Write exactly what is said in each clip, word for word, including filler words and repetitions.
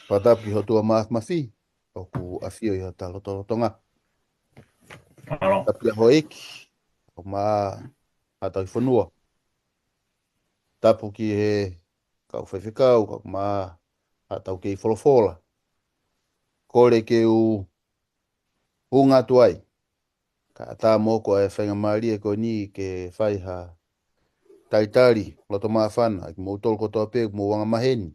Fakatapu ki he ʻOtua Mafimafi, ʻoku ʻafio ʻi hota lotolotonga. Mālō. Tapu ki he houʻeiki, ʻo e Maʻa Haʻatau ʻi Fonua. Tapu ki he kau faifekau, kau Maʻa Haʻatau kei folofola. Kole ke u hūfanga atu ai. Kae ʻatā mo ko e faingamālie ko eni ke fai ha talitali loto māfana, kimoutolu kotoa pē, mou anga maheni.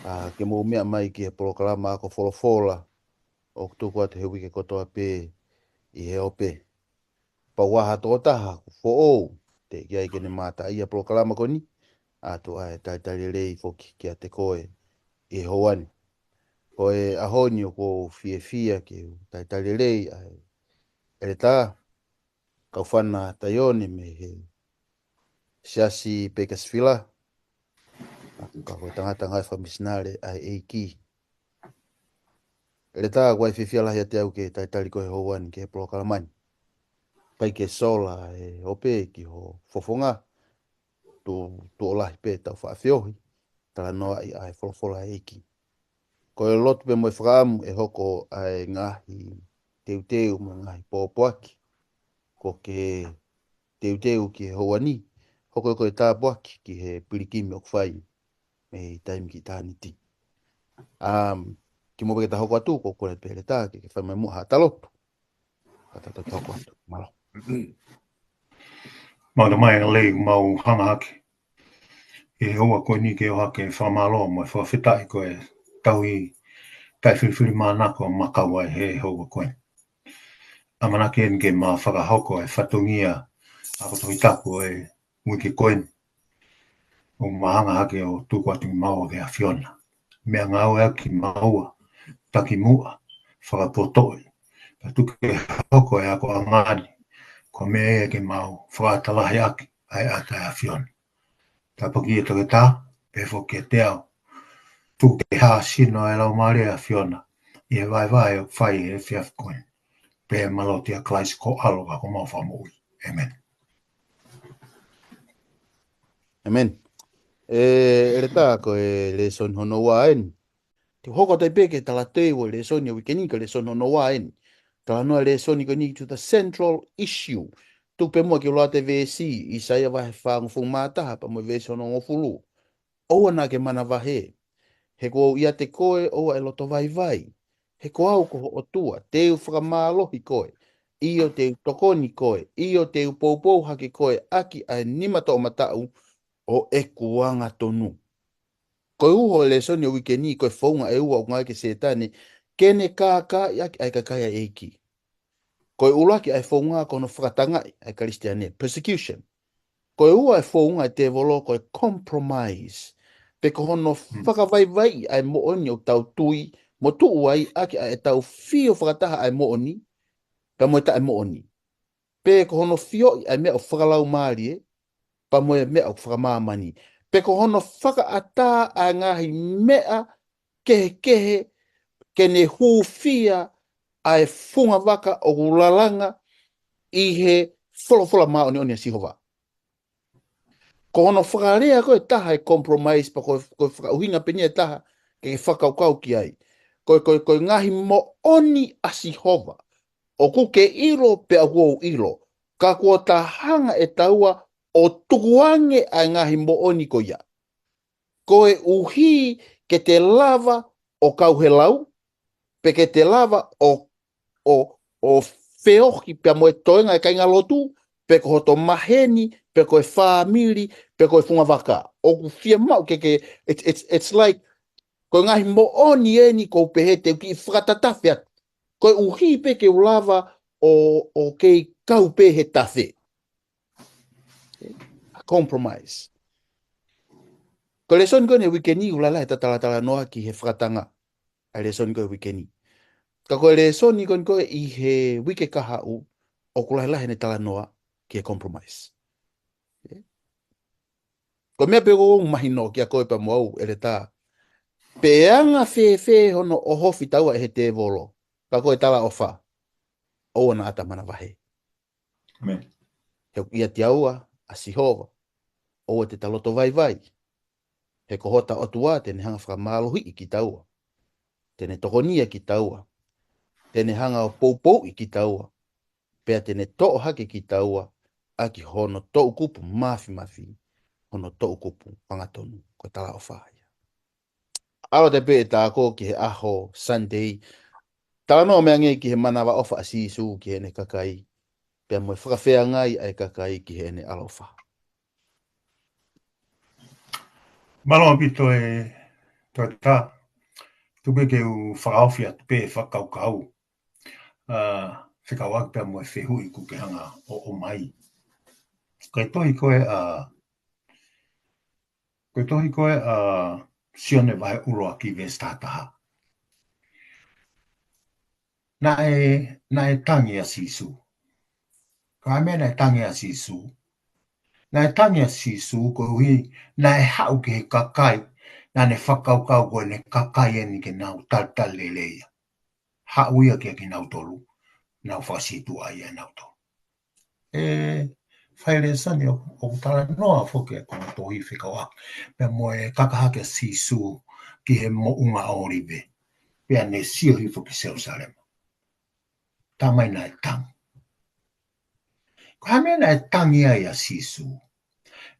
ʻA, ke mou meʻa mai ki he polokalama ako folofola, ʻoku tuku atu he uike kotoa pē ʻi he ope. Kapau ʻoku ʻi ai ha tokotaha ʻoku foʻou, teʻeki ai ke ne mātā ʻa e polokalama ko eni, ʻoatu ʻa e talitali lelei foki kiate koe ʻi he houa ni. Ko e ʻaho ni ʻoku ou fiefia ke u talitali lelei ʻa e ʻEletā Kaufana Taione mei he Siasi Peikasivila, ka ko e tangata ngāue fakamisinale ʻa e ʻEiki. ʻEletā, ʻoku ou fiefia lahi ʻiate au ke talitali koe he houa ni ki he polokalama ni. ʻIkai ke sola e ope ki ho fofonga, tuʻo, tuʻo lahi pē ʻetau faʻa feohi, talanoaʻi ʻa e folofola ʻa e ʻEiki. Ko e lotu pē mo e fakaʻamu ʻe hoko ʻa e ngaahi teuteu mo e ngaahi pōpoaki kuo ke teuteu ki he houa ni, hoko ko e tāpuaki ki he pilikimi ʻoku fai mei taimi ki ʻitāniti. Um, kimuʻa pea ke ta hoko atu, ʻoku ou kole pē ʻEletā ke, ke fai mai muʻa haʻata lotu, ka ta toki hoko atu. Mālō. Mālō mai, ʻEiki, ʻoku mau hanga hake ʻi he houa ko eni ke ʻohake e fakamālō mo e fakafetaʻi ko e tauhi taʻefilifilimānako ʻoku mau kau ai he houa ko eni. ʻAmanaki eni ke mau fakahoko e fatongia ako Tohi Tapu ʻo e uike ko eni. ʻOku mau hanga hake ʻo tuku atu kimaua ki he ʻAfiona. Meʻa ngāueʻaki kimaua, takimuʻa, fakapotoʻi, pea tuku ke hoko e akoʻanga ni ko e meʻa ia ke mau fakaʻatā lahi ʻaki ʻa e ʻata ʻa e ʻAfiona. Tāpuakiʻi e toketā, pehē foki kiate au. Tuku ke hāsino e Laumālie ʻo e ʻAfiona ʻi he vaivai ʻoku fai he efiafi ko eni. Pea mālō ʻia Kalaisi ko e ʻAlo ka ko homau Fakamoʻui. ʻĒmeni. ʻĒmeni. ʻE, ʻEletā, ko e lēsoni hono ua eni. Te u hoko atu ai pē ki he talateu ʻo e lēsoni ʻo e uike ni, ko e lēsoni hono ua eni. Talanoa e lēsoni ko eni to the central issue. Tuku pē muʻa ke u lau atu e veesi, ʻAisea vahe fāngofulu mā taha pea mo e veesi hono hongofulu. ʻOua naʻa ke manavahē. He kuo u ʻiate koe, ʻoua ʻe loto vaivai. He ko au ko ho ʻOtua, te u fakamālohi koe. ʻIo, te u tokoni koe. ʻIo, te u poupou hake koe ʻaki ʻa e nima toʻomataʻu ʻo ʻeku angatonu. Ko e uho e lēsoni ʻo e uike ni, ko e founga ʻe ua ʻoku ngāueʻaki ʻe Sētane ke ne kākaaʻi ʻaki ʻa e kakai ʻa e ʻEiki. Ko e ʻuluaki ʻa e founga ko hono fakatangaʻi ʻa e Kalisitiane, persecution. Ko e ua e founga e tēvolo ko e compromise. Pe ko hono fakavaivaiʻi ʻa e moʻoni ʻoku tau tui mo tuʻu ai ʻaki ʻa ʻetau fio fakataha ʻa e moʻoni pea mo e taʻemoʻoni. Pe ko hono fioʻi ʻa e meʻa ʻoku fakalaumālie pea mo e meʻa ʻoku fakamāmani. Pe ko hono fakaʻatā ʻa e ngaahi meʻa kehekehe ke ne hūfia ʻa e fungavaka ʻoku lalanga ʻi he folofola māʻoniʻoni ʻa Sihova. Ko hono fakalea ko e taha e compromise pea ko, ko e fakaʻuhinga pē eni e taha ke fakakaukau ki ai. Ko, ko, ko e ngaahi moʻoni ʻa Sihova. ʻOku ke ʻilo pea ʻoku ou ʻilo. Ka kuo ta hanga ʻe taua ʻo tukuange ʻa e ngaahi moʻoni ko ia. Koeʻuhi ke te lava ʻo kau he lau, pe ke te lava ʻo, ʻo, ʻo feohi pea mo e toenga e kāingalotu, pe ko hoto maheni, pe ko e fāmili, pe ko e fungavaka. ʻOku fiemaʻu ke, ke, it's, it's, it's like, ko e ngaahi moʻoni eni ʻoku ou pehē te u kiʻi fakatatafe atu. Koeʻuhi pē ke u lava ʻo, ʻo kei kau pē he tafe. A compromise. Ko e lēsoni ko eni ʻo e uike ni ʻoku lahi lahi ʻeta talatalanoa ki he fakatanga ʻa e lēsoni ko eni ʻo e uike ni. Ka ko e lēsoni ko eni ko ē ʻi he uike kahaʻu ʻoku lahi lahi ʻene talanoa ki he compromise. Ko e meʻa pē ʻoku ou mahino kiate koe pea mo au ʻEletā. Pe anga fēfē hono ʻohofi taua ʻe he tēvolo, ka ko e talaʻofa, ʻoua naʻa ta manavahē. ʻĒmeni. He ʻoku ʻiate taua ʻa Sihova, ʻoua te ta loto vaivai. He ko hota ʻOtua te ne hanga fakamālohiʻi kitaua. te ne tokonia kitaua, te ne hanga ʻo poupouʻi kitaua, pea te ne toʻo hake kitaua ʻaki hono toʻukupu mafimafi, hono toʻukupu angatonu. Ko e talaʻofa ia. ʻAlu atu pē ʻetau ako ki he ʻaho Sunday. Talanoa mai ange ki he manavaʻofa ʻa Sīsū ki heʻene kakai, pea mo e fakafeangai ʻa e kakai ki heʻene ʻaloʻofa. Mālō ʻaupito e Toketā. Tuku ke u fakaofi atu pē fakakaukau, ʻa, fekauʻaki pea mo e fehuʻi kuo ke hanga ʻo ʻomai. Ko e tohi ko ē ʻa, ko e tohi ko ē ʻa Sione vahe ʻuluaki veesi taha taha. Naʻe, naʻe tangi ʻa Sīsū. Ko e hā e meʻa naʻe tangi ai ʻa Sīsū? Naʻe tangi ʻa Sīsū koeʻuhi naʻe haʻu ki he kakai naʻa ne fakakaukau ko ʻene kakai eni ke nau talitali lelei ia. Haʻu ia kiate kinautolu, nau fakasītuʻa ai ʻa nautolu. ʻE fai lēsoni ʻoku, ʻoku talanoa foki ʻa e konga tohi fekauʻaki pea mo e kaka hake ʻa Sīsū ki he moʻunga ʻŌlive, pea ne sio hifo ki Selūsalema. Talamai naʻe tangi. Ko e hā e meʻa naʻe tangi ai ʻa Sīsū?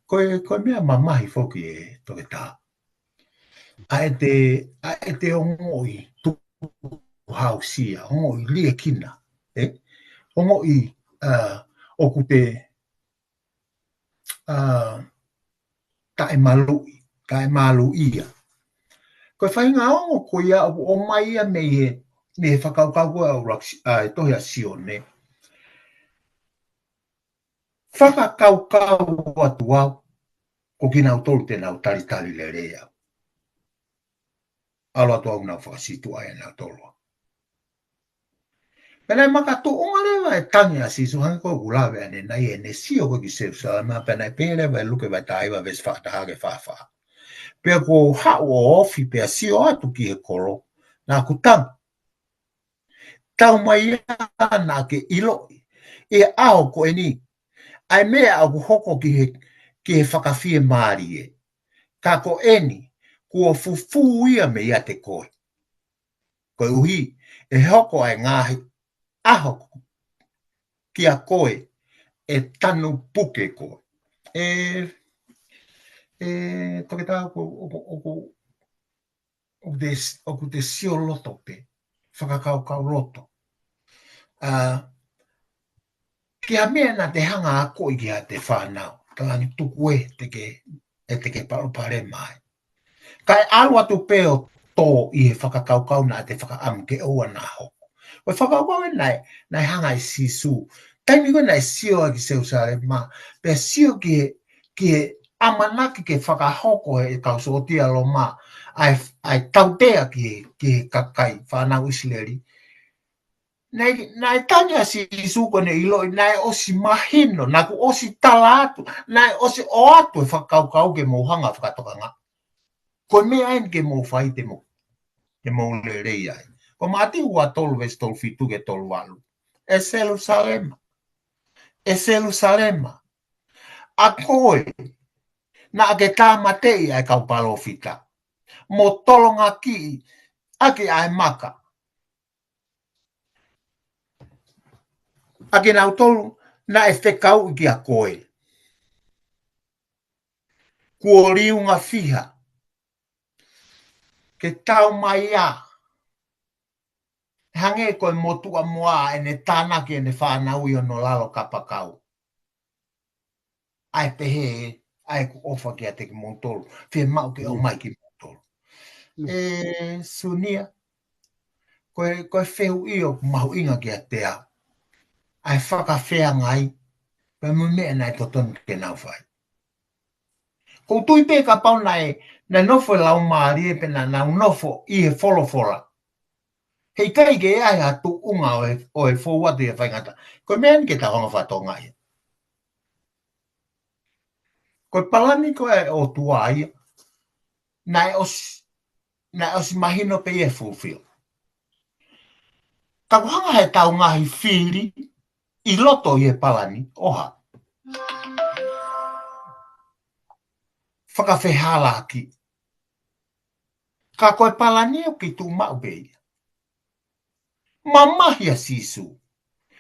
Ko e, ko e meʻa mamahi foki e Toketā. ʻA ʻete, ʻa ʻete ongoʻi tukuhausia, ongoʻi liʻekina, ē? Ongoʻi, ʻa, ʻoku te, ʻa, taʻemaluʻi, taʻemaluʻia. Ko e faʻahinga ongo ko ia ʻoku ʻomai ia mei he, mei he fakakaukau ko ē ʻa ʻUlasi-, ʻa e tohi ʻa Sione. Fakakaukau atu au, ko kinautolu te nau talitali lelei au. ʻAlu atu au nau fakasītuʻa ai ʻa nautolu. Pea naʻe makatuʻunga leva e tangi ʻa Sīsū hangē ko ʻeku lave ʻanenai, ʻene sio ko ē ki Selūsalema, pea naʻe pehē leva ʻe Luke vahe taha hiva veesi fā taha ki he fā fā. Pea kuo u haʻu ʻo ofi pea sio atu ki he kolo, naʻa ku tangi. Taumaiā naʻa ke ʻiloʻi ʻi he ʻaho ko eni ʻa e meʻa ʻoku hoko ki he, ki he fakafiemālie. Ka ko eni, kuo fufū ia meiate koe. Koeʻuhi, ʻe hoko ʻa e ngaahi ʻaho kiate koe ʻe tanu puke koe. ʻE, ʻe, Toketā, ʻoku, ʻoku, ʻoku, ʻoku te, ʻoku te sio loto pē, fakakaukau loto. ʻA, ki ha meʻa naʻa te hanga akoʻi kiate fānau, talaange tuku ē te ke, ʻe te ke palopalema ai. Kae ʻalu atu pē ʻo tō ʻi he fakakaukau naʻa te fakaʻamu ke ʻoua naʻa hoko. Ko e fakakaukau ē naʻe, naʻe hanga ʻe Sīsū. Taimi ko ē naʻe sio ai ki Selūsalema, pea sio ki he, ki he ʻamanaki ke fakahoko ʻe he kau sōtia Loma ʻa e, ʻa e tautea ki he, ki he kakai fānau ʻIsileli. Naʻe, naʻe tangi ʻa Sīsū ko ʻene ʻiloʻi, naʻe ʻosi mahino, naʻa ku ʻosi tala atu, naʻe ʻosi ʻoatu e fakakaukau ke mou hanga fakatokanga. Ko e meʻa eni ke mou fai te mou, te mou lelei ai. Ko Mātiu ua tolu veesi tolu fitu ki he tolu valu. ʻE Selūsalema. ʻE Selūsalema. ʻA koe, naʻa ke tāmateʻi ʻa e kau palōfita. Mo tolongakiʻi ʻaki ʻa e maka ʻa kinautolu naʻe fekauʻi kiate koe. Kuo liunga fiha ke taumaiā, hangē ko e motuʻa moa ʻene tānaki ʻene fānau ʻi hono lalo kapakau. ʻA e pehē, ʻa ʻeku ʻofa kiate kimoutolu, fiemaʻu ke ʻomai kimoutolu. ʻE Sunia, ko e, ko e fehuʻi ʻoku mahuʻinga kiate au. ʻA e fakafeangai, pea mo e meʻa naʻe totonu ke nau fai. ʻOku ou tui pē kapau naʻe, naʻe nofo e laumālie pea naʻa nau nofo ʻi he folofola. Heʻikai ke ʻi ai ha tuʻunga ʻo e, ʻo e fou atu ʻi he faingataʻa. Ko e meʻa eni ke tau hanga fakatokangaʻi. Ko e palani ko ē ʻa e ʻOtua ia, naʻe ʻosi, naʻe ʻosi mahino pē ia ʻe fulfill. Ka ʻoku hanga ʻe he tau ngaahi fili ʻi loto ʻi he palani, ʻo hā? Fakafehālaaki. Ka ko e palani ʻoku ke tuʻu maʻu pē ia. Mamahi ʻa Sīsū.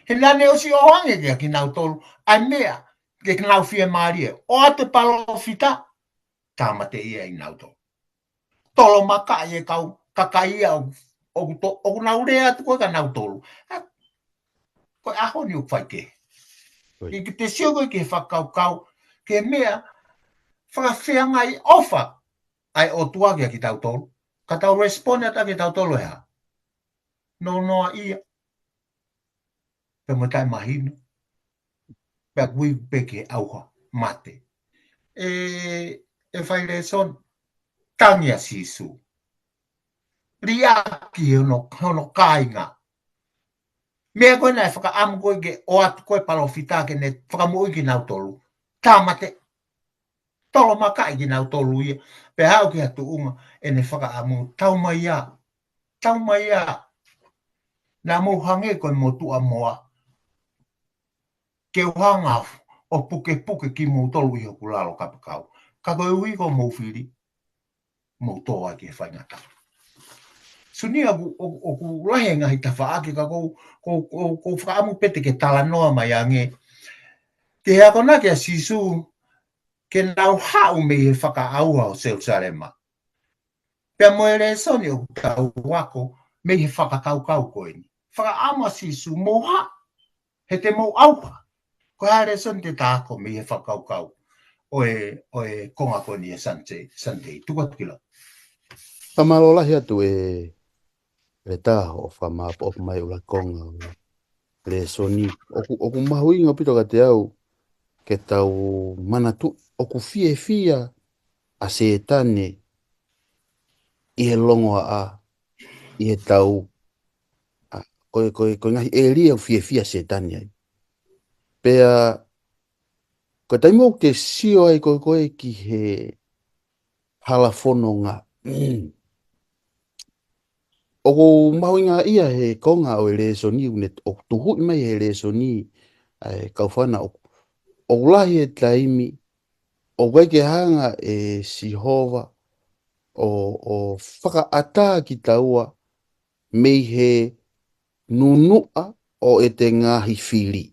He naʻa ne ʻosi ʻoange kiate kinautolu ʻa e meʻa ke nau fiemālie. ʻOatu e palōfita, tāmateʻi ia ʻe kinautolu. Tolomakaʻi e kau kakai ia ʻoku, ʻoku to-, ʻoku nau lea atu ko ē kia nautolu. ʻA, ko e ʻaho ni ʻoku fai kehe. ʻIo. ʻI ke te sio ko ē ki he fakakaukau, ki he meʻa, fakafeangai ʻofa ʻa e ʻOtua kiate kitautolu. Ka tau respond atu kiate kitautolu ʻe hā? Nonoaʻia. Pea mo taʻemahino. Pea ui pē ke ʻauha mate. ʻE, ʻe fai lēsoni, tangi ʻa Sīsū. Liʻaki hono, hono kāinga. Meʻa ko ē naʻe fakaʻamu ko ē ke ʻoatu ko ē palōfita ke ne fakamoʻui kinautolu. Tāmate. Tolomakaʻi kinautolu ia. Pea haʻu ki ha tuʻunga ʻene fakaʻamu. Tau mai ia. Tau mai ia. Naʻa mou hangē ko e motuʻa moa. Ke u hanga ʻo pukepuke kimoutolu ʻi hoku lalo kapakau. Ka koeʻuhi ko hoʻomou fili, mou tō ai ki he faingataʻa. Suni ʻoku, ʻoku, ʻoku lahi e ngaahi tafaʻaki ka ʻoku, ʻoku, ʻoku, ʻoku ou fakaʻamu pē te ke talanoa mai ange. Ki he akonaki ʻa Sīsū, ke nau haʻu mei he fakaʻauha ʻo Selusalema. Pea mo e lēsoni ʻoku tau ako mei he fakakaukau ko eni. Fakaʻamu ʻa Sīsū mou haʻu, he te mou ʻauha. Ko e hā e lēsoni te ta ako mei he fakakaukau ʻo e, ʻo e konga ko eni ʻa e Sunday, Sunday. Tuku atu ki lau. Fakamālō lahi atu ʻe, ʻe Leta hoʻo fakamāʻopoʻopo mai ʻo e konga ʻo e lēsoni. ʻOku, ʻoku mahuʻinga ʻaupito kiate au ke tau manatuʻi ʻoku fiefia ʻa Sētane ʻi he longoaʻa, ʻi he tau, ʻa, ko e, ko e, ko e ngaahi ʻēlia ʻoku fiefia ʻa Sētane ai. Pea, ko e taimi ʻoku ke sio ai ko ē, ko ē ki he hala fononga. Mm. ʻOku mahuʻinga ia he konga ʻo e lēsoni, ʻoku ne, ʻoku tuhuʻi mai he lēsoni, ʻa e kau fānau, ʻoku, ʻoku lahi e taimi, ʻoku ʻikai ke hanga ʻe Sihova ʻo, ʻo fakaʻatā kitaua mei he nunuʻa ʻo ʻete ngaahi fili.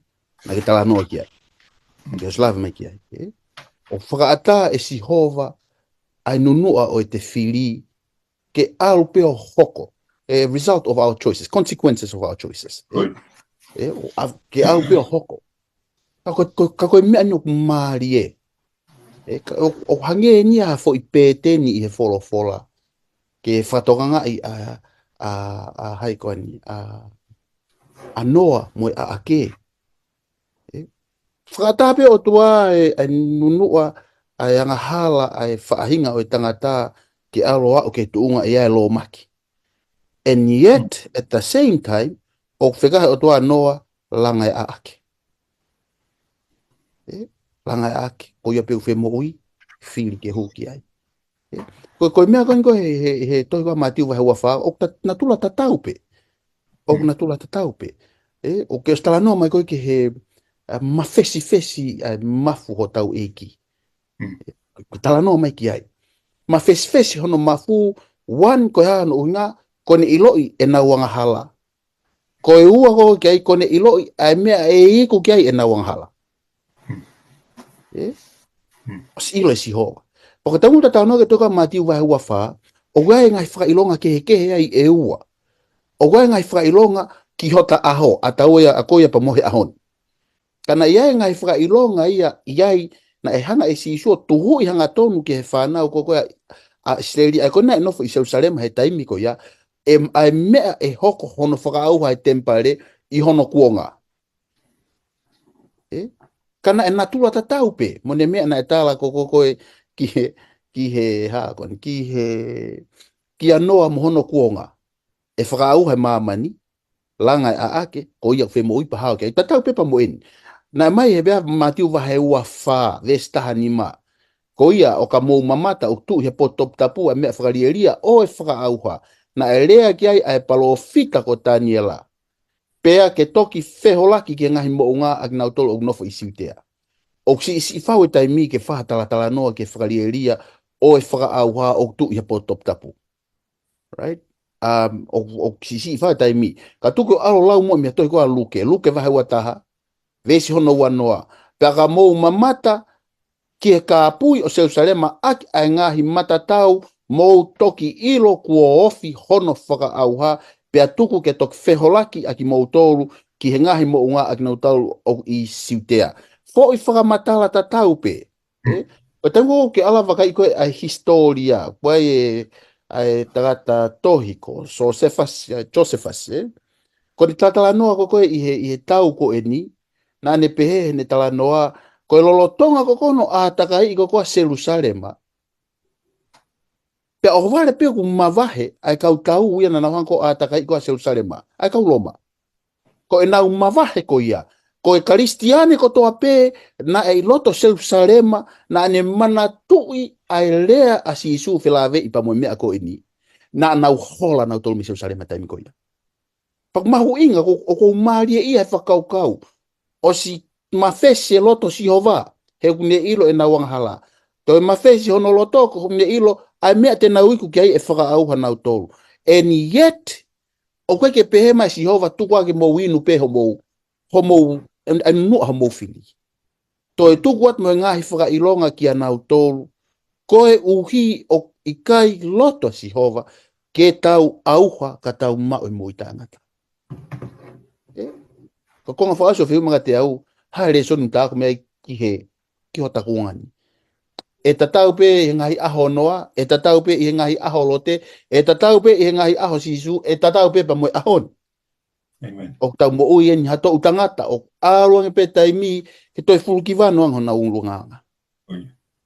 Naʻa ke talanoa ki ai. Ke ʻosi lave mai ki ai, ē? ʻOku fakaʻatā ʻe Sihova ʻa e nunuʻa ʻo ʻete fili ke ʻalu pē ʻo hoko. A result of our choices, consequences of our choices. Ē? Right. Ē, ʻo ʻa-, ke ʻalu pē ʻo hoko. Ka ko, ko, ka ko e meʻa ni ʻoku mālie. Ē, ka, ʻo, ʻo hangē ni ha foʻi pēteni ʻi he folofola. Ke fakatokangaʻi ʻa, ʻa, ʻa hai ko eni, ʻa, ʻa Noa mo e ʻaʻake. Ē, fakaʻatā pē ʻe he ʻOtua e, e nunuʻa, ʻa e angahala, ʻa e faʻahinga ʻo e tangata ke ʻalu ʻo aʻu ki he tuʻunga ʻe ʻi ai e lōmaki. And yet, at the same time, ʻoku fekau ʻe he ʻOtua ʻa Noa, langa e ʻaʻake. Ē, langa e ʻaʻake, ko ia pē ʻoku femoʻui, fili ke hū ki ai. Ē, ko, ko e meʻa ko eni ko ē he, he, he tohi ko ē ʻa Mātiu vahe ua fā, ʻoku ta-, natula tatau pē. ʻOku natula tatau pē. Ē, ʻoku ke ʻosi talanoa mai ko ē ki he, ʻa, mafesifesi, ʻa, mafu hotau ʻEiki. Mm. Ē, ko e talanoa mai ki ai. Mafesifesi hono mafu, one, ko e hā hono ʻuhinga, ko ʻene ʻiloʻi ʻenau angahala. Ko e ua ko ē ki ai, ko ʻene ʻiloʻi ʻa e meʻa ʻe iku ki ai ʻenau angahala. Ē? ʻOsi ʻilo ʻe Sihova. Pea ko e taimi ʻoku ta talanoa ki ai he tohi ko ē ʻa Mātiu vahe ua fā, ʻoku ʻi ai e ngaahi fakaʻilonga kehekehe ai ʻe ua. ʻOku ʻi ai e ngaahi fakaʻilonga ki hota ʻaho, ʻa taua ia, ʻa koe ia pea mo au he ʻaho ni. Ka naʻe ʻi ai e ngaahi fakaʻilonga ia, ʻi ai, naʻe hanga ʻe Sīsū ʻo tuhuʻi hangatonu ki he fānau ko ē ko ē ʻa, ʻa ʻIsileli, ʻa ē ko ē naʻe nofo ʻi Selusalema he taimi ko ia, ʻe, ʻa e meʻa ʻe hoko hono fakaʻauha e temipale ʻi hono kuonga. Ē? Ka naʻe natula tatau pē, mo ʻene meʻa naʻe tala ko ē ko ē ki he, ki he, hā ko eni, ki he, kia Noa mo hono kuonga. ʻE fakaʻauha e māmani, langa e ʻaʻake, ko ia ʻoku femoʻui pea hao ki ai. Tatau pē pea mo eni. Naʻe ʻomai he pea Mātiu vahe ua fā, veesi taha nima. Ko ia ʻo ka mou mamata ʻoku tuʻu ʻi he potu toputapu ʻa e meʻa fakalielia ʻo e fakaʻauha. Naʻe lea ki ai ʻa e palōfita ko Taniela. Pea ke toki feholaki ki he ngaahi moʻunga ʻa kinautolu ʻoku nofo ʻi Siutea. ʻOku siʻisiʻi fau e taimi ke fai ha talatalanoa ki he fakalielia ʻo e fakaʻauha ʻoku tuʻu ʻi he potu toputapu. Right? Um, ʻo, ʻo siʻisiʻi fai taimi. Ka tuku ʻo ʻalu lau mo mea tohi ko ā Luke. Luke vahe ua taha. Veesi hono ua noa. Pea ka mou mamata ki he kāpui ʻo Selusalema ʻaki ʻa e ngaahi matatau mou toki ʻilo kuo ofi hono fakaʻauha, pea tuku ke toki feholaki ʻa kimoutolu ki he ngaahi moʻunga ʻa kinautolu ʻoku ʻi Siutea. Foʻi fakamatala tatau pē. ʻE? Ko e taimi ʻoku ke ʻalu ʻo vakai ko ē ʻa e hisitōlia, ko e, ʻa e tangata tohi ko Josephus, ʻa Josephus, ʻe? Ko ʻene talatalanoa ko ē ʻi he, ʻi he tau ko eni, naʻa ne pehē heʻene talanoa, ko e lolotonga ko ē hono ʻātakaiʻi ko ē ʻa Selusalema. Pea ʻohovale pē ʻoku mavahe ʻa e kau tau ia naʻa nau hanga ʻo ʻātakaiʻi ko ē ʻa Selusalema, ʻa e kau Loma. Ko ʻenau mavahe ko ia. Ko e Kalisitiane kotoa pē naʻe ʻi loto Selusalema, naʻa ne manatuʻi ʻa e lea ʻa Sīsū felāveʻi pea mo e meʻa ko eni. Naʻa nau hola nautolu mei Selusalema taimi ko ia. Pea ʻoku mahuʻinga, ʻoku, ʻoku ou mālieʻia he fakakaukau. ʻOsi mafesi e loto ʻo Sihova, he ʻoku ne ʻilo ʻenau angahala. Toe mafesi hono loto, ʻoku ne ʻilo ʻa e meʻa te nau iku ki ai ʻe fakaʻauha nautolu. And yet, ʻoku ʻikai ke pehē mai ʻe Sihova tuku ā ke mou inu pē homou, homou, ʻa e, ʻa e nunuʻa homou fili. Toe tuku atu mo e ngaahi fakaʻilonga kia nautolu, koeʻuhi ʻoku ʻikai loto ʻa Sihova ke tau ʻauha ka tau maʻu e moʻui taʻengata. ʻE? Ko e konga fakaʻosi ʻo e fehuʻi maʻa kiate au, ha lēsoni ʻoku ta ako mei ai ki he, ki hota kuonga ni. ʻE tatau pē ʻi he ngaahi ʻaho ʻo Noa, ʻe tatau pē ʻi he ngaahi ʻaho ʻo Lote, ʻe tatau pē ʻi he ngaahi ʻaho ʻo Sīsū, ʻe tatau pē pea mo e ʻaho ni. Amen. ʻOku tau moʻui eni ha toʻu tangata, ʻoku ʻalu ange pē taimi ke toe fulukivanu ange honau ʻulungaanga. ʻOi.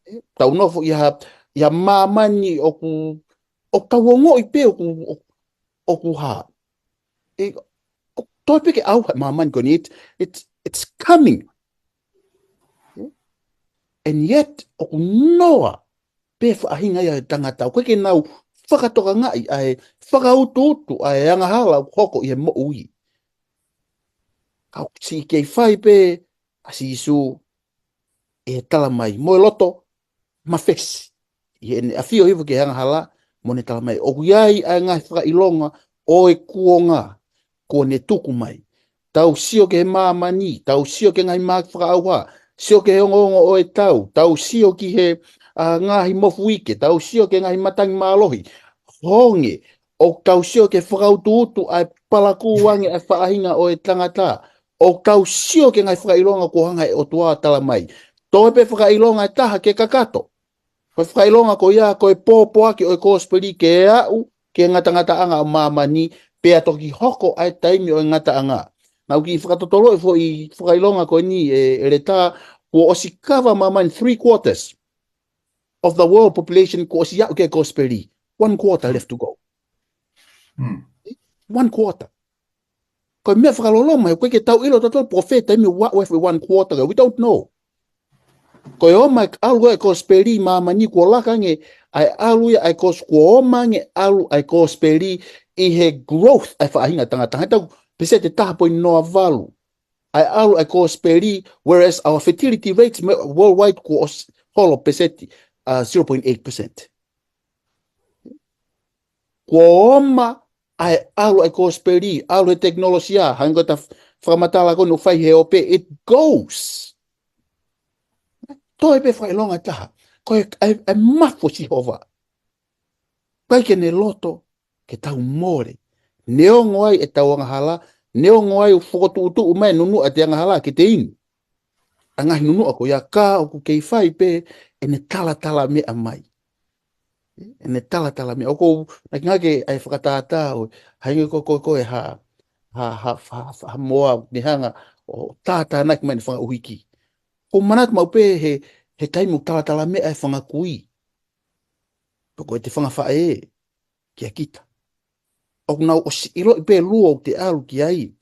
ʻE, tau nofo ʻi ha, ʻi ha māmani ʻoku, ʻoku tau ongoʻi pē ʻoku, ʻoku, ʻoku hā. ʻE, ʻoku toe pē ke ʻauha e māmani ko eni, it, it, it's coming. ʻE? And yet, ʻoku noa pē faʻahinga ia ʻo e tangata, ʻoku ʻikai ke nau fakatokangaʻi ʻa e fakautuutu ʻa e angahala ʻoku hoko ʻi he moʻui. Ka ʻoku siʻi kei fai pē ʻa Sīsū ʻi he tala mai, mo e loto mafesi. ʻI heʻene ʻafio hifo ki he angahala, mo ʻene tala mai, ʻoku ʻi ai ʻa e ngaahi fakaʻilonga ʻo e kuonga kuo ne tuku mai. Tau sio ki he māmani, tau sio ki he ngaahi mahaki fakaʻauha, sio ki he ongoongo ʻo e tau, tau sio ki he, ʻa, ngaahi mofuike, tau sio ki he ngaahi matangi mālohi. Honge, ʻoku tau sio ki he fakautuutu ʻa e palakū ange ʻa e faʻahinga ʻo e tangata. ʻOku tau sio ki he ngaahi fakaʻilonga kuo hanga ʻe he ʻOtua ʻo tala mai. Toe pē fakaʻilonga ʻe taha ke kakato. Ko e fakaʻilonga ko ia, ko e pōpoaki ʻo e kosipeli ke aʻu ki he ngatangataʻanga ʻo māmani, pea toki hoko ʻa e taimi ʻo e ngataʻanga. Naʻa ku kiʻi fakatotoloʻi e foʻi fakaʻilonga ko eni ʻe, ʻEletā, kuo ʻosi kava māmani three quarters of the world population kuo ʻosi aʻu ki he kosipeli. One quarter left to go. Hmm. One quarter. Ko e meʻa fakaloloma, he ʻoku ʻikai ke tau ʻilo tautolu pe ko fē taimi ʻe aʻu ai e one quarter, we don't know. Ko e ʻomai e ʻalu ʻa e kosipeli ʻi māmani kuo laka ange ʻa e ʻalu ia ʻa e kos-, kuo ʻomai ange e ʻalu ʻa e kosipeli ʻi he growth ʻa e faʻahinga tangata. He tau peseti ʻe taha poini noa valu ʻa e ʻalu ʻa e kosipeli, whereas our fertility rates me-, worldwide kuo ʻos-, holo peseti, uh, zero point eight percent. Kuo ʻomai ʻa e ʻalu ʻa e kosipeli, ʻalu he tekinolosia, hangē ko ʻeta fakamatala ko eni ʻoku fai he ope, it goes. Toe pē fakaʻilonga ʻe taha. Ko e, ʻa e, ʻa e mafu ʻo Sihova. ʻIkai ke ne loto ke tau mole. Neongo ai ʻetau angahala, neongo ai ʻoku fokotuʻutuʻu mai e nunuʻa ʻete angahala ke te inu ʻa e ngaahi nunuʻa ko ia, ka ʻoku kei fai pē ʻene talatala meʻa mai. ʻEne talatala meʻa. ʻOku ou, naʻe ʻikai ke ʻai fakatātā ʻo, hangē ko, ko, ko e ha, ha, ha, ha, ha, ha moa, ne hanga ʻo tātānaki mai ʻene fanga ʻuhiki. ʻOku ou manatu maʻu pē he, he taimi ʻoku talatala meʻa e fanga kui. Pe ko ʻete fanga faʻē, kia kita. ʻOku nau ʻosi ʻiloʻi pē e lua ʻoku te ʻalu ki ai.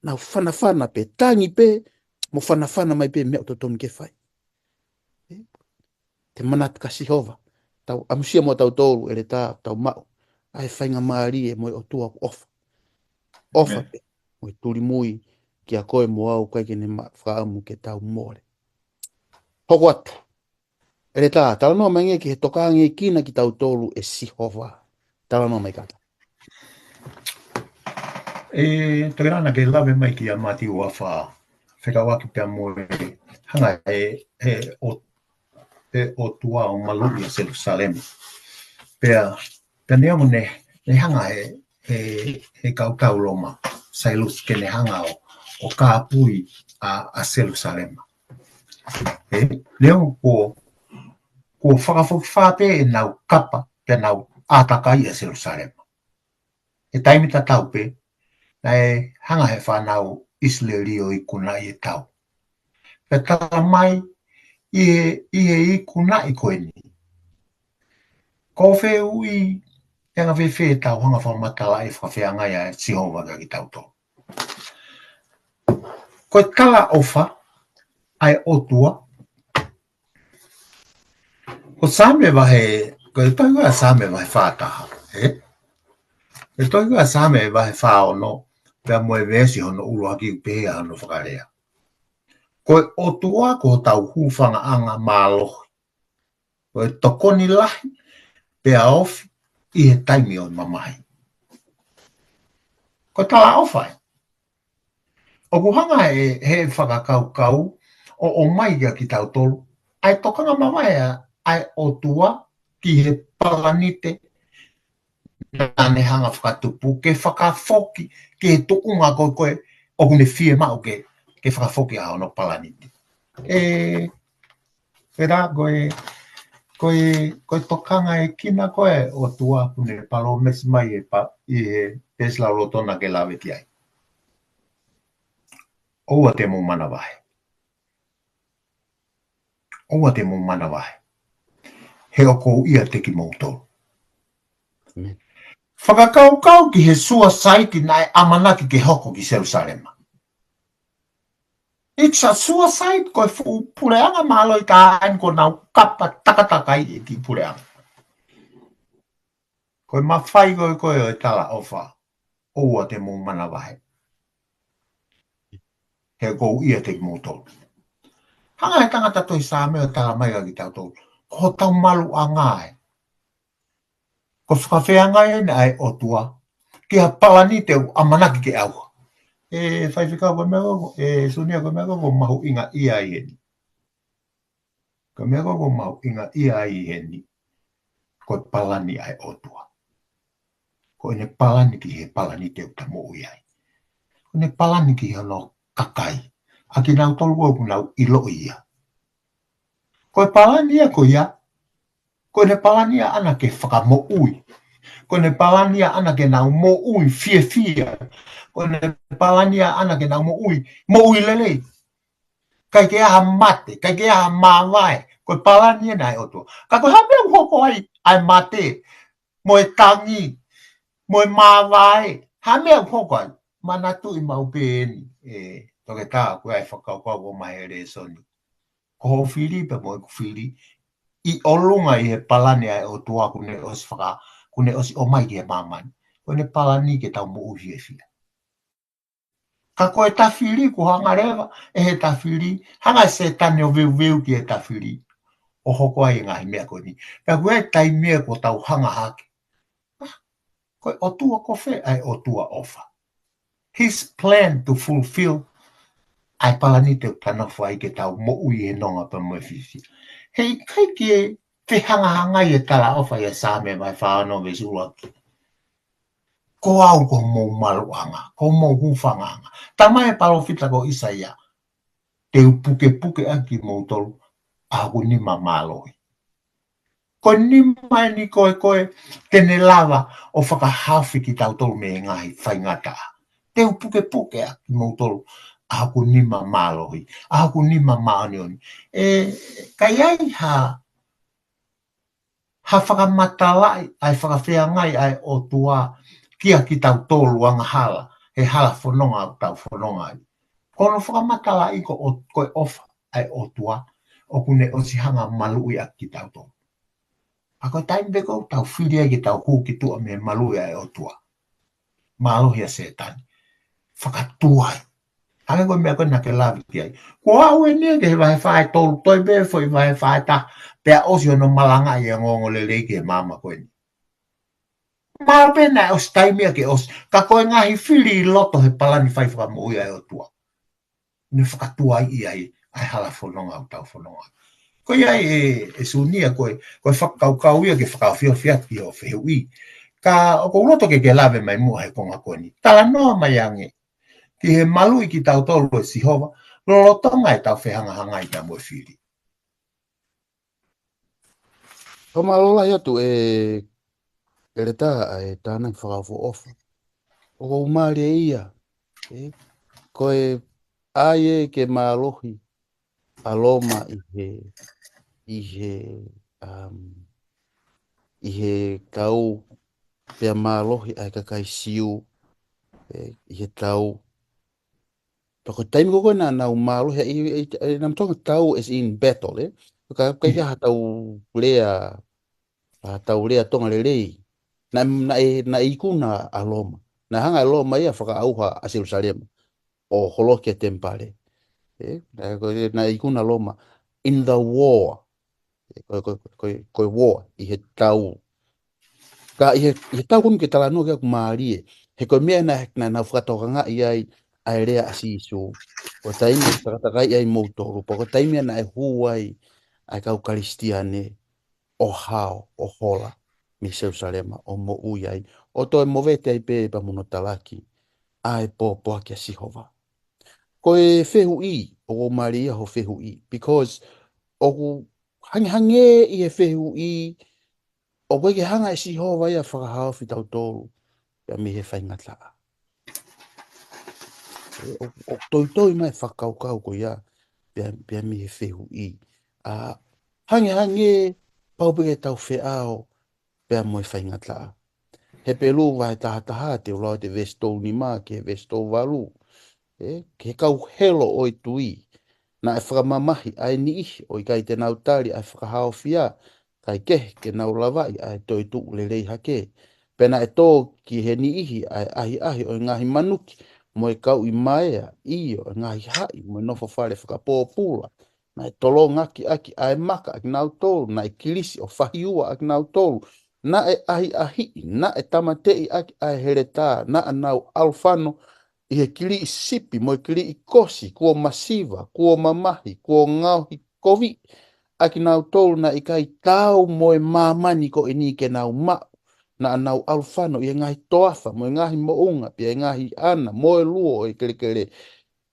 Nau fanafana pē, tangi pē, mo fanafana mai pē meʻa ʻoku totonu ke fai. ʻE? Te manatu kia Sihova. Tau ʻamusia mo tautolu, ʻEletā, tau maʻu ʻa e faingamālie mo e ʻOtua ʻoku ʻofa. ʻOfa pē, mo e tulimui kia koe mo au, ʻikai ke ne ma-, fakaʻamu ke tau mole. Hoko atu. ʻEletā, talanoa mai angē ki he tokanga ange kinautolu ʻe Sihova. Talanoa mai kātaki. ʻE, Tokelana, ke lave mai kia Mātiu ua fā, fekauʻaki pea mo e hanga ʻe, ʻe ʻo, ʻe ʻOtua ʻo maluʻi ʻa Selusalema. Pea, pea neongo ne, ne hanga ʻe, ʻe, ʻe kautau Loma, Sailusi, ke ne hanga ʻo, ʻo kāpui ʻa, ʻa Selusalema. ʻE, neongo kuo, kuo fakafokifā pē ʻenau kapa, pea nau ʻātakai ʻa Selusalema. ʻE taimi tatau pē, naʻe hanga he fānau ʻIsileli ʻo ikunaʻi e tau. Pea tala mai ʻi he, ʻi he ikunaʻi ko eni, ko e fehuʻi, ʻe anga fēfē ʻetau hanga fakamatalaʻi e fakafeangai ʻa Sihova kia kitautolu. Ko e talaʻofa ʻa e ʻOtua, ko Saame vahe, ko e tohi ko ē ʻa Saame vahe fā taha, ē? Ko e tohi ko ē ʻa Saame vahe fā ono, pea mo e veesi hono ʻuluaki, pehē hono fakalea: Ko e ʻOtua ko hotau hūfangaʻanga mālohi, ko e tokoni lahi, pea ofi ʻi he taimi ʻo e mamahi. Ko e talaʻofa ē. ʻOku hanga ʻe he fakakaukau ʻo ʻomai kia kitautolu ʻa e tokanga mavahe ʻa, ʻa e ʻOtua ki he palanite naʻa ne hanga fakatupu ke fakafoki ki he tuʻunga ko ē ʻoku ne fiemaʻu ke, ke fakafoki ʻa hono palanite. ʻE, pea ko e, ko e, ko e tokanga ʻe kina ko ē ʻa e ʻOtua ʻoku ne palōmesi mai ʻi he pa-, ʻi he Tēsalonaika ke lave ki ai. ʻOua te mou manavahē. ʻOua te mou manavahē. He ʻoku ou ʻiate kimoutolu. Amen. Fakakaukau ki he suicide naʻe ʻamanaki ke hoko ki Selusalema. It's a suicide, ko e fuʻu puleʻanga mālohi taha eni kuo nau kapa takatakai e kiʻi puleʻanga. Ko e mafai ko ē, ko ē ʻo e talaʻofa, ʻoua te mou manavahē. He ʻoku ou ʻiate kimoutolu. Hanga he tangata tohi Saame ʻo tala mai kia kitautolu, ko hotau maluʻanga ē. Ko e fakafeangai eni ʻa e ʻOtua ki ha palanite ʻoku ʻamanaki ke ʻauha. ʻE faifekau, ko e meʻa ko ē, ʻe Sunia, ko e meʻa ko ē ʻoku mahuʻinga ia ai heni. Ko e meʻa ko ē ʻoku mahuʻinga ia ai heni, ko e palani ʻa e ʻOtua. Ko ʻene palani ki he palanite ʻoku ta moʻui ai. Ko ʻene palani ki hono kakai, ʻa kinautolu ʻoku nau ʻiloʻi ia. Ko e palani ia ko ia, ko ʻene palani ia ʻaʻana ke fakamoʻui. Ko ʻene palani ia ʻaʻana ke nau moʻui fiefia. Ko ʻene palani ia ʻaʻana ke nau moʻui, moʻui lelei. ʻIkai ke ʻi ai ha mate, ʻikai ke ʻi ai ha māvae. Ko e palani ena ʻa e ʻOtua. Ka ko e hā e meʻa ʻoku hoko ai ʻa e mate, mo e tangi, mo e māvae? Hā e meʻa ʻoku hoko ai? Manatuʻi maʻu pē eni, ʻe Toketā, ko e fakakaukau ʻoku ʻomai he lēsoni. Ko hoʻo fili pea mo ʻeku fili, ʻi ʻolunga ʻi he palani ʻa e ʻOtua ʻoku ne ʻosi faka-, ʻoku ne ʻosi ʻomai ki he māmani. Ko ʻene palani ke tau moʻui fiefia. Ka ko e tafili, kuo hanga leva ʻe he tafili, hanga ʻe Sētane ʻo veuveu ki he tafili, ʻo hoko ai e ngaahi meʻa ko eni. Pea ko e taimi ē kuo tau hanga hake, ko e ʻOtua ko fē ʻa e ʻOtua ʻofa? His plan to fulfill ʻa e palanite ʻoku ta nofo ai ke tau moʻui he nonga pea mo e fiefia. Heʻikai ke fehangahangai e talaʻofa ʻia Saame vahe fā ono veesi ʻuluaki. Ko au ko homou maluʻanga, ko homou hūfangaʻanga. Talamai ʻe he palōfita ko ʻIsaia, te u pukepuke ʻaki kimoutolu ʻa hoku nima mālohi. Ko e nima eni ko ē, ko ē te ne lava ʻo fakahaofi kitautolu mei he ngaahi faingataʻa. Te u pukepuke ʻaki kimoutolu ʻa hoku nima mālohi, ʻa hoku nima māʻoniʻoni. ʻE, ka ʻi ai ha, ha fakamatalaʻi ʻa e fakafeangai ʻa e ʻOtua kia kitautolu angahala, he hala fononga ʻoku tau fononga ai. Ko hono fakamatalaʻi ko ʻo-, ko e ʻofa ʻa e ʻOtua, ʻoku ne ʻosi hanga maluʻi ʻaki kitautolu. ʻA ko e taimi pē ko ē ʻoku tau fili ai ke tau hū ki tuʻa mei he maluʻi ʻa e ʻOtua, mālohi ʻa Sētane. Fakatuai. Hangē ko e meʻa ko ē naʻa ke lave ki ai. Kuo aʻu eni ia ki he vahe fā ʻe tolu, toe pē foʻi vahe fā ʻe taha, pea ʻosi hono malangaʻi e ongoongolelei ki he māmani ko eni. Mahalo pē naʻe ʻosi taimi ia ke ʻosi, ka ko e ngaahi fili ʻi loto he palani fai fakamoʻui ʻa e ʻOtua. Ne fakatuai ai ʻa e hala fononga ʻoku tau fononga. Ko ia ē, ē Sunia, ko e, ko e fakakaukau ia ke fakaofiofi atu ki hoʻo fehuʻi. Ka ʻoku ou loto ke ke lave mai muʻa he konga ko eni. Talanoa mai ange ki he maluʻi kitautolu ʻe Sihova, lolotonga ʻetau fehangahangai pea mo e fili. Fakamālō lahi atu ē, ʻEletā, ʻa e tānaki fakaʻofoʻofa. ʻOku ou mālieʻia, ē, ko e ʻai ē ke mālohi ʻa Loma ʻi he, ʻi he, um, ʻi he tau, pea mālohi ʻa e kakai Siu, ē, ʻi he tau. Pea ko e taimi ko ē naʻa nau mālohi ai, ē, ē, ē, naʻa nau tau as in battle, ē. Ka, ka ʻikai ha tau lea, ha tau lea Tonga lelei. Naʻe, naʻe, naʻe ikuna ʻa Loma. Naʻe hanga ʻe Loma ia ʻo fakaʻauha ʻa Selusalema ʻo holoki e temipale. Ē, naʻe, ko e, naʻe ikuna ʻa Loma in the war. Ko, ko, ko, ko e war, ʻi he tau. Ka ʻi he, ʻi he tau ko eni ke talanoa ki ai ʻoku mālie. He ko e meʻa naʻe, naʻa nau fakatokangaʻi ai ʻa e lea ʻa Sīsū. Ko e taimi ʻe takatakai ai moutolu. Pea ko e taimi ia naʻe hū ai ʻa e kau Kalisitiane ʻo hao, ʻo hola mei Selusalema, ʻo moʻui ai, ʻo toe movete ai pē pea mo hono talaki ʻa e pōpoaki ʻa Sihova. Ko e fehuʻi, ʻoku mālie ia hoʻo fehuʻi, because ʻoku hangehangē ʻi he fehuʻi, ʻoku ʻikai ke hanga ʻe Sihova ia ʻo fakahaofi tautolu pea mei he faingataʻa. Ē, ʻo, ʻoku toitoi mai e fakakaukau ko ia pea, pea mei he fehuʻi. ʻA, hangehangē pau pē ke tau feʻao pea mo e faingataʻa. Hepelū vahe taha taha, te u lau atu e veesi tolu nima ki he veesi tolu valu. Ē, ki he kau helo ʻo e tui, naʻe fakamamahi ʻa e niʻihi ʻo ʻikai te nau tali ʻa e fakahaofia, kae kehe ke nau lavaʻi ʻa e toetuʻu lelei hake. Pea naʻe tō ki he niʻihi ʻa e ʻahiʻahi ʻo e ngaahi manuki, mo e kauʻi maea, ʻio, ʻa e ngaahi haʻi, mo e nofo fale fakapōpula. Naʻe tolongakiʻaki ʻa e maka ʻakinautolu, naʻe kilisi ʻo fahiua ʻakinautolu, naʻe ʻahiʻahiʻi, naʻe tāmateʻi ʻaki ʻa e heletā, naʻa nau ʻalu fano ʻi he kiliʻi sipi mo e kiliʻi kosi, kuo masiva, kuo mamahi, kuo ngaohi koviʻi ʻakinautolu naʻe ʻikai taau mo e māmani ko eni ke nau maʻu. Naʻa nau ʻalu fano ʻi he ngaahi toafa, mo e ngaahi moʻunga, pea ʻi he ngaahi ʻana, mo e luo ʻo e kelekele.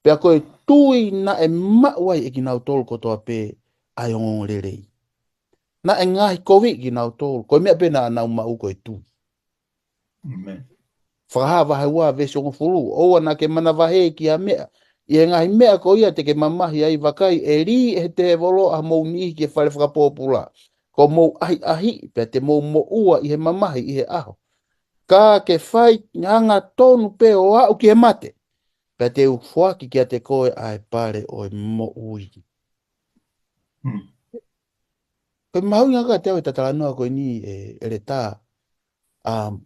Pea ko e tui naʻe maʻu ai ʻe kinautolu kotoa pē ʻa e ongoongolelei. Naʻe ngaohi koviʻi kinautolu, ko e meʻa pē naʻa nau maʻu ko e tui. ʻĒmeni. Fakahā vahe ua veesi hongofulu, ʻoua naʻa ke manavahē ki ha meʻa, ʻi he ngaahi meʻa ko ia te ke mamahi ai, vakai, ʻe lī ʻe he tēvolo ʻa homou niʻihi ki he fale fakapōpula. Kuo mou ʻahiʻahiʻi, pea te mou moʻua ʻi he mamahi ʻi he ʻaho. Ka ke fai hangatonu pē ʻo aʻu ki he mate, pea te u foaki kiate koe ʻa e pale ʻo e moʻui. Hmm. Ko e mahuʻinga kiate au e talanoa ko eni, ē, ʻEletā. Um,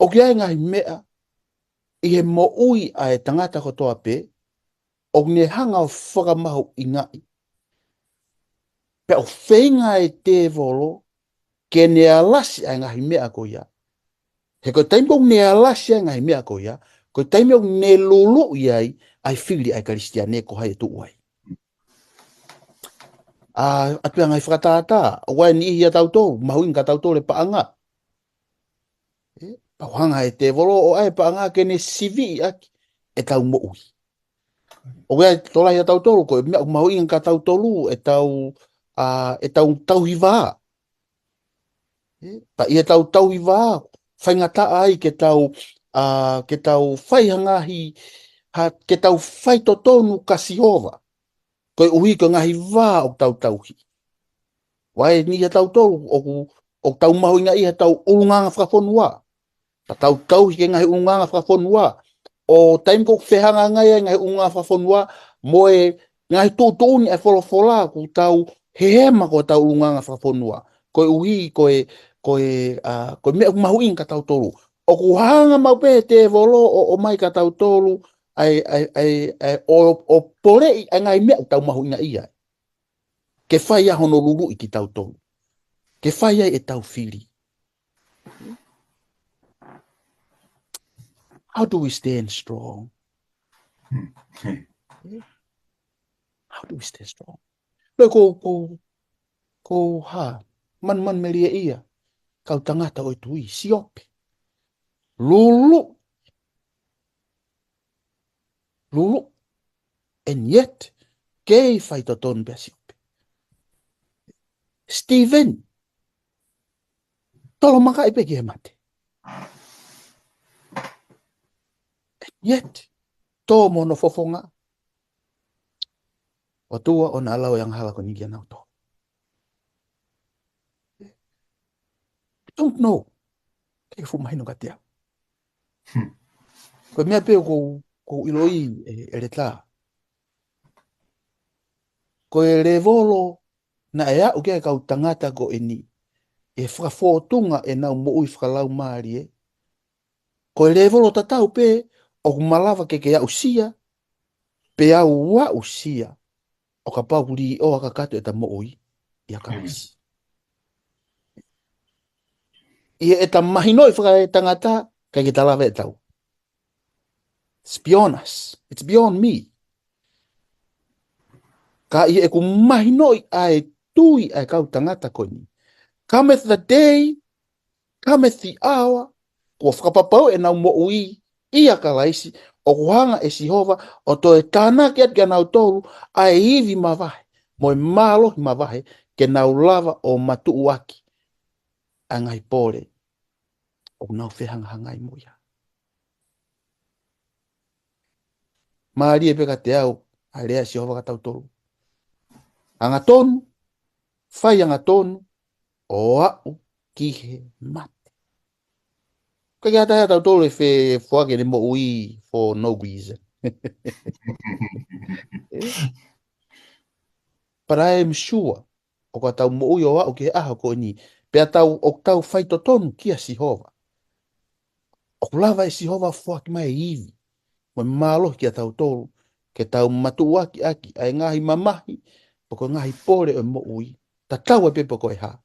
ʻoku ʻi ai e ngaahi meʻa ʻi he moʻui ʻa e tangata kotoa pē, ʻoku ne hanga ʻo fakamahuʻingaʻi. Pea ʻoku feinga e tēvolo ke ne alasi ʻa e ngaahi meʻa ko ia. He ko e taimi ʻoku ne alasi ai e ngaahi meʻa ko ia, ko e taimi ʻoku ne luluʻi ai ʻa e fili ʻa e Kalisitiane ko hai ʻe tuʻu ai. ʻA, ʻa e ngaahi fakatātā, ʻoku ʻi ai e niʻihi ʻiate kitautolu, mahuʻinga kiate kitautolu e paʻanga. Ē, pea ʻoku hanga ʻe he tēvolo ʻo ʻai e paʻanga ke ne siviʻi ʻaki ʻetau moʻui. ʻOku ʻi ai e tokolahi ʻiate kitautolu, ko e meʻa ʻoku mahuʻinga kiate kitautolu, ʻetau, ʻa, ʻetau tauhi vā. Ē, pea ʻi heʻetau tauhi vā, faingataʻa ai ke tau, ʻa, ke tau fai ha ngaahi, ha, ke tau fai totonu kia Sihova. Koeʻuhi ko e ngaahi vā ʻoku tau tauhi. ʻOku ʻi ai e niʻihi ʻiate kitautolu, ʻoku, ʻoku tau mahuʻingaʻia heʻetau ʻulungaanga fakafonua. Pea tau tauhi ki he ngaahi ʻulungaanga fakafonua. ʻO taimi ʻoku fehangahangai ai e ngaahi ʻulungaanga fakafonua mo e ngaahi tuʻutuʻuni ʻa e folofola, ʻoku tau hehema ko ʻetau ʻulungaanga fakafonua. Koeʻuhi ko e, ko e, ʻa, ko e meʻa ʻoku mahuʻinga kiate kitautolu. ʻOku hanga maʻu pē ʻe he tēvolo ʻo, ʻo ʻomai kiate kitautolu ʻa e, ʻa e, ʻa e, ʻa e, ʻo, ʻo poleʻi ʻa e ngaahi meʻa ʻoku tau mahuʻingaʻia ai. Ke fai ai hono luluʻi kitautolu. Ke fai ai ʻetau fili. How do we stand strong? How do we stand strong? Loi ko, ko, ko ha, manman melie ia, kau tangata ʻo e tui, Siope. Lulu. Lulu. And yet, kei faitotonu pē ʻa Siope. Stephen. Tolomakaʻi pē ki he mate. And yet, tō mo hono fofonga. ʻOtua ʻoua naʻa lau e angahala ko eni kia nautolu. I don't know. Kei fuʻu mahino kiate au. Hmm. Ko e meʻa pē ʻoku ou, ʻoku ou ʻiloʻi ʻe, ʻEletā. Ko e lēvolo naʻe aʻu ki ai e kau tangata ko eni. ʻE fakafōtunga ʻenau moʻui fakalaumālie. Ko e lēvolo tatau pē ʻoku malava ke ke aʻusia, pe ʻoku aʻusia, ʻo kapau ʻoku liʻoa kakato ʻeta moʻui ʻia Kalaisi. ʻI heʻeta mahinoʻi fakaetangata, ʻikai ke ta lava ʻe taua. It's beyond us. It's beyond me. Ka ʻi heʻeku mahinoʻi ʻa e tui ʻa e kau tangata ko eni. Cometh the day, cometh the hour, kuo fakapapauʻi ʻenau moʻui ʻia Kalaisi, ʻoku hanga ʻe Sihova ʻo toe tānaki atu kia nautolu ʻa e ivi mavahe, mo e mālohi mavahe, ke nau lava ʻo matuʻuaki ʻa e ngaahi pole ʻoku nau fehangahangai mo ia. Mālie pē kiate au ʻa e lea ʻa Sihova kia tautolu. Angatonu, fai angatonu, ʻo aʻu ki he mate. ʻIkai ke ʻi ai ha taha ʻia tautolu ʻe fe-, foaki ʻene moʻui for no reason. But I am sure ʻoku tau moʻui ʻo aʻu ki he ʻaho ko eni. Pea tau, ʻoku tau faitotonu kia Sihova. ʻOku lava ʻe Sihova foaki mai e ivi mo e mālohi kia tautolu, ke tau matuʻuaki ʻaki ʻa e ngaahi mamahi, pe ko e ngaahi pole ʻo e moʻui. Tatau ai pē pe ko e hā.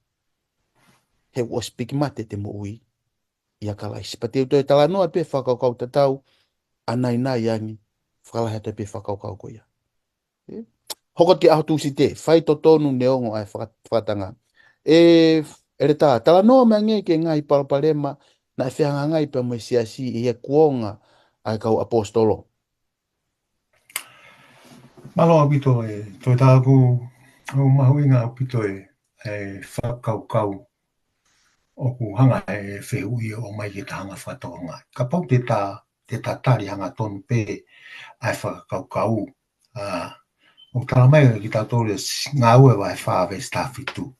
He ʻoku ʻosi piki mate ʻete moʻui ʻia Kalaisi. Pea te u toe talanoa pē fakakaukau tatau ʻanainai ange, fakalahi atu pē fakakaukau ko ia. Hoko ki he ʻaho Tūsite, faitotonu neongo ʻa e faka-, fakatanga. ʻE, ʻEletā, talanoa mai ange ki he ngaahi palopalema naʻe fehangahangai pea mo e siasi ʻi he kuonga ʻa e kau ʻaposetolo. Mālō ʻaupito e, toe tāku, ʻoku mahuʻinga ʻaupito e, e fakakaukau ʻoku hanga ʻe he fehuʻi ʻo ʻomai ke ta hanga fakatokangaʻi. Kapau te ta, te ta tali hangatonu pē ʻa e fakakaukau, ʻa, ʻoku tala mai kia tautolu ʻe Ngāue vahe fā veesi taha fitu.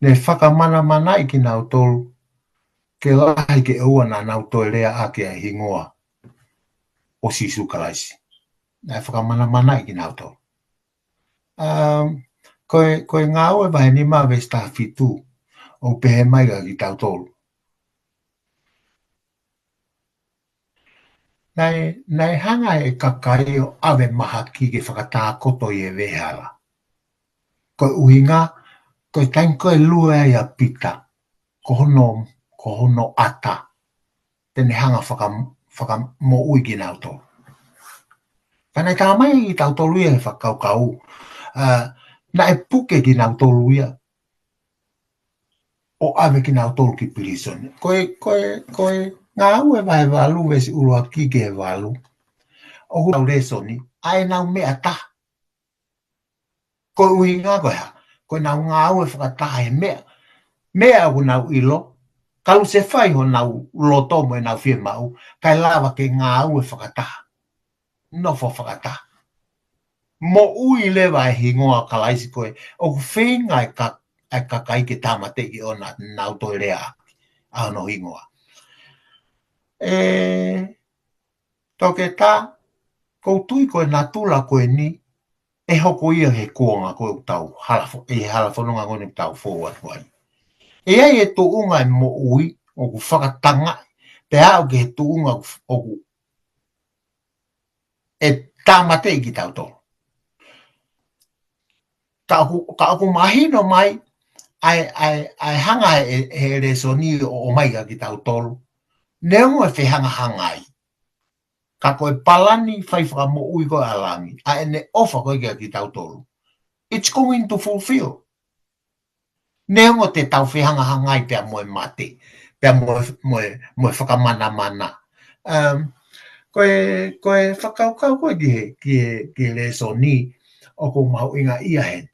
Ne fakamanamanaʻi kinautolu ke lahi ke ʻoua naʻa nau toe lea ʻaki ʻa e hingoa ʻo Sīsū Kalaisi. Naʻe fakamanamanaʻi kinautolu. Um, ko e, ko e Ngāue vahe nima veesi taha fitu, ʻoku pehē mai kia tautolu. Naʻe, naʻe hanga ʻe he kakai ʻo ʻave mahaki ke fakatākoto ʻi he veʻehala. Ko e ʻuhinga, ko e taimi ko ē ʻe lue ai ʻa Pita, ko hono, ko hono ʻata, te ne hanga faka-, fakamoʻui kinautolu. Ka naʻe tala mai kia tautolu ia he fakakaukau, ʻa, naʻe puke kinautolu ia, ʻo ʻave kinautolu ki pilīsone. Ko e, ko e, ko e Ngāue vahe valu veesi ʻuluaki ki he valu. ʻOku ʻi ai ʻenau lēsoni, ʻa ʻenau meʻa taha. Ko e ʻuhinga ko e hā, ko ʻenau ngāue fakataha he meʻa. Meʻa ʻoku nau ʻilo, kalusefai honau loto mo ʻenau fiemaʻu, kae lava ke ngāue fakataha. Nofo fakataha. Moʻui leva e hingoa Kalaisi ko ē, ʻoku feinga e ka-, e kakai ke tāmateʻi ʻo ʻoua naʻa nau toe lea ʻaki ʻa hono hingoa. ʻE, Toketā, ʻoku ou tui ko e natula ko eni, ʻe hoko ia he kuonga ko ē ʻoku tau hala fo-, ʻi he hala fononga ko eni ʻoku tau fou atu ai. ʻE ʻi ai e tuʻunga e moʻui, ʻoku fakatangaʻi, pea aʻu ki he tuʻunga ʻoku, ʻoku ʻe tāmateʻi kitautolu. Ka ʻoku, ka ʻoku mahino mai, ʻa e, ʻa e, ʻa e hanga ʻe, ʻe he lēsoni ʻo, ʻomai kia kitautolu. Neongo e fehangahangai, ka ko e palani fai fakamoʻui ko ē ʻa langi, ʻa ʻene ʻofa ko ē kia kitautolu, it's going to fulfill. Neongo te tau fehangahangai pea mo e mate, pea mo e, mo e, mo e fakamanamana. Um, ko e, ko e fakakaukau ko ē ki he, ki he, ki he lēsoni ʻoku mahuʻinga ia heni.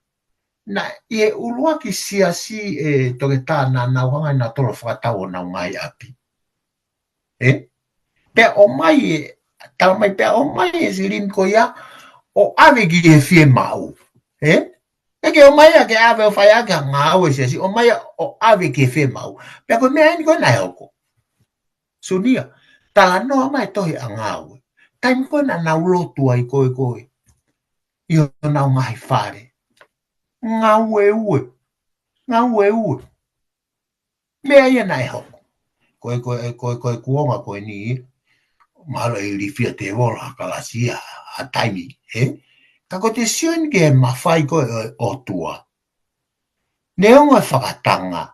Naʻe ʻi he ʻuluaki siasi ʻe Toketā naʻa nau hanga ʻe nautolu ʻo fakatau honau ngaahi ʻapi. ʻE? Pea ʻomai e, tala mai pea ʻomai e silini ko ia ʻo ʻave ki he fiemaʻu. ʻE? ʻIkai ke ʻomai ia ke ʻave ʻo fai ʻaki ha ngāue siasi, ʻomai ia ʻo ʻave ki he fiemaʻu. Pea ko e meʻa eni ko ē naʻe hoko. Sunia, talanoa mai tohi ʻa Ngāue. Taimi ko ē naʻa nau lotu ai ko ē ko ē ʻi honau ngaahi fale. Ngāue ue. Ngāue ue. Meʻa ia naʻe hoko. Ko e, ko e, ko e, ko e kuonga ko eni, mahalo ʻe ilifia tēvolo ha kalasi ia, ha taimi, ʻe? Ka ko e te sio eni ki he mafai ko ē ʻo e ʻOtua. Neongo e fakatanga.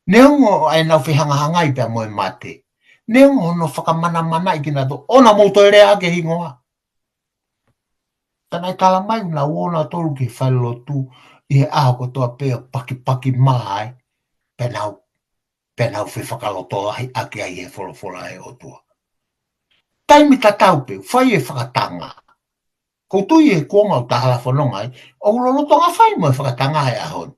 Neongo ʻenau fehangahangai pea mo e mate. Neongo hono fakamanamanaʻi kinautolu, ʻoua naʻa mou toe lea ʻaki e hingoa. Ka naʻe tala mai ʻoku nau ō nautolu ki he falelotu ʻi he ʻaho kotoa pē ʻo pakipaki mai, pea nau, pea nau fefakalotolahi ʻaki ai e folofola ʻa e ʻOtua. Taimi tatau pē, fai e fakatanga. ʻOku ou tui he kuonga ʻoku ta hala fononga ai, ʻoku lolotonga fai mo e fakatanga he ʻaho ni.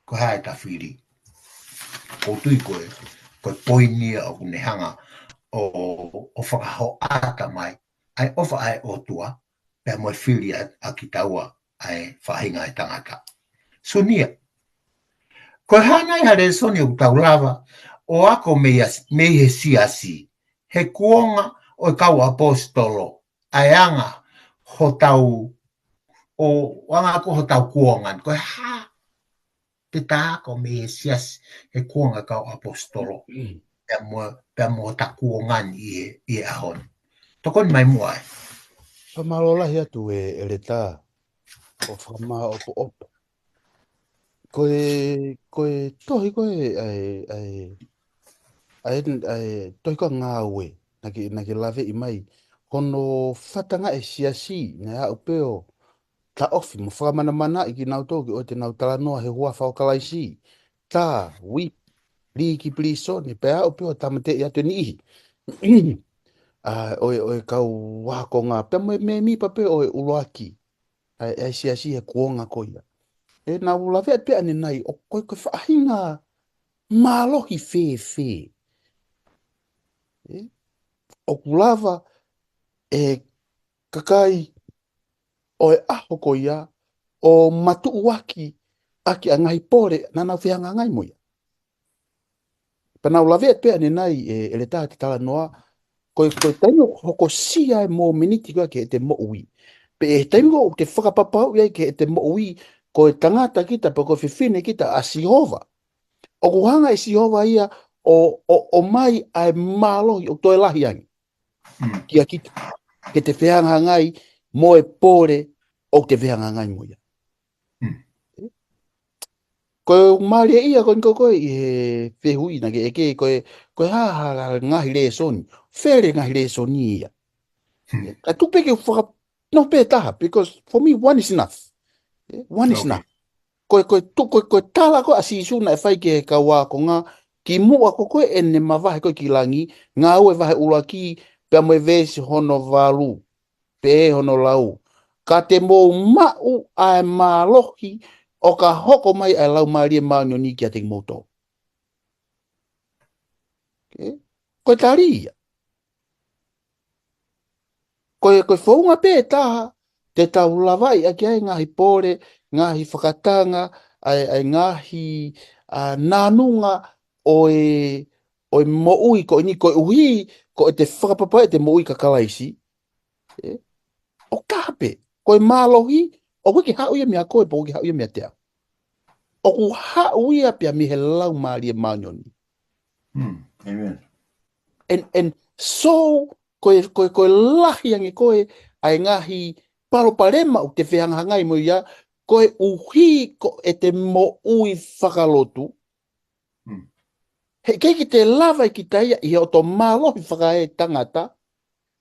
Ko e hā ʻeta fili? ʻOku ou tui ko e, ko e poini ia ʻoku ne hanga ʻo, ʻo fakahoʻata mai ʻa e ʻofa ʻa e ʻOtua, pea mo e fili ʻa, ʻa kitaua ʻa e faʻahinga ʻo e tangata. Sunia, ko e hā nai ha lēsoni ʻoku tau lava ʻo ako mei a, mei he siasi, he kuonga ʻo e kau ʻaposetolo, ʻa e anga hotau, ʻo anga ko hotau kuonga ni, ko e hā te ta ako mei he siasi he kuonga kau ʻaposetolo, pea mo, pea mo hotau kuonga ni ʻi he, ʻi he ʻaho ni. Tokoni mai muʻa ē. Fakamālō lahi atu ē, ʻEletā, ʻo fakamāʻopoʻopo. Ko e, ko e tohi ko ē, ʻa e, ʻa e, ʻa e, ʻa e tohi ko ē Ngāue, naʻa ke, naʻa ke laveʻi mai. Hono fatangaʻi e siasi, naʻe aʻu pē ʻo taʻofi mo fakamanamanaʻi kinautolu ke ʻoua te nau talanoa he huafa ʻo Kalaisi. Tā, uipi, lī ki pilīsone, pea aʻu pē ʻo tāmateʻi atu e niʻihi. ʻA, ʻo e, ʻo e kau ākonga, pea mo e mēmipa pē ʻo e ʻuluaki ʻa e, ʻa e siasi he kuonga ko ia. ʻE, naʻa ku lave atu pē ʻanenai, ʻoku, ko e, ko e faʻahinga mālohi fēfē. ʻE, ʻoku lava e kakai ʻo e ʻaho ko ia ʻo matuʻuaki ʻaki ʻa e ngaahi pole naʻa nau fehangahangai mo ia. Pea naʻa ku lave atu pē ʻanenai ē, ʻEletā, ʻete talanoa, ko e, ko e taimi ʻoku hokosia e mōmeniti ko ē ki heʻete moʻui. Pea ʻi he taimi ko ē ʻoku te fakapapauʻi ai ki heʻete moʻui, ko e tangata kita, pe ko e fefine kita ʻa Sihova. ʻOku hanga ʻe Sihova ia ʻo, ʻo, ʻomai ʻa e mālohi ʻoku toe lahi ange. Mm. Kia kita, ke te fehangahangai mo e pole ʻoku te fehangahangai mo ia. Mm. Ko e mālie ia ko eni ko ē ʻi he fehuʻi naʻa ke ʻeke, ko e, ko e hā ha ngaahi lēsoni, fele ngaahi lēsoni ia. Mm. ʻE, ka tuku pē ke faka-, no pē taha, because for me, one is enough. ʻE, one is enough. Ko e, ko e tu-, ko e, ko e tala ko ē ʻa Sīsū naʻe fai ki he kau ākonga, kimuʻa ko ē ʻene mavahe ko ē ki langi, Ngāue vahe ʻuluaki, pea mo e veesi hono valu, pea hono lau. Ka te mou maʻu ʻa e mālohi ʻo ka hoko mai ʻa e Laumālie Māʻoniʻoni kiate kimoutolu. ʻE? Ko e tali ia. Ko e, ko e founga pē taha, te tau lavaʻi ʻaki ai ngaahi pole, ngaahi fakatanga, ʻa e, ʻa e ngaahi, ʻa, nanunga ʻo e, ʻo e moʻui ko eni koeʻuhi, ko ʻete fakapapauʻi ʻete moʻui kia Kalaisi. ʻE? ʻOku taha pē, ko e mālohi, ʻoku ʻikai ke haʻu ia meiate koe, pe ʻoku ʻikai ke haʻu ia meiate au. ʻOku haʻu ia pē ia mei he Laumālie Māʻoniʻoni. Mm, amen. And, and so, ko e, ko e, ko e lahi ange ko ē ʻa e ngaahi palopalema ʻoku te fehangahangai mo ia, koeʻuhi ko ʻete moʻui fakalotu. Mm. He ʻikai ke te lava ʻe kita ia ʻi he ʻoto mālohi fakaetangata,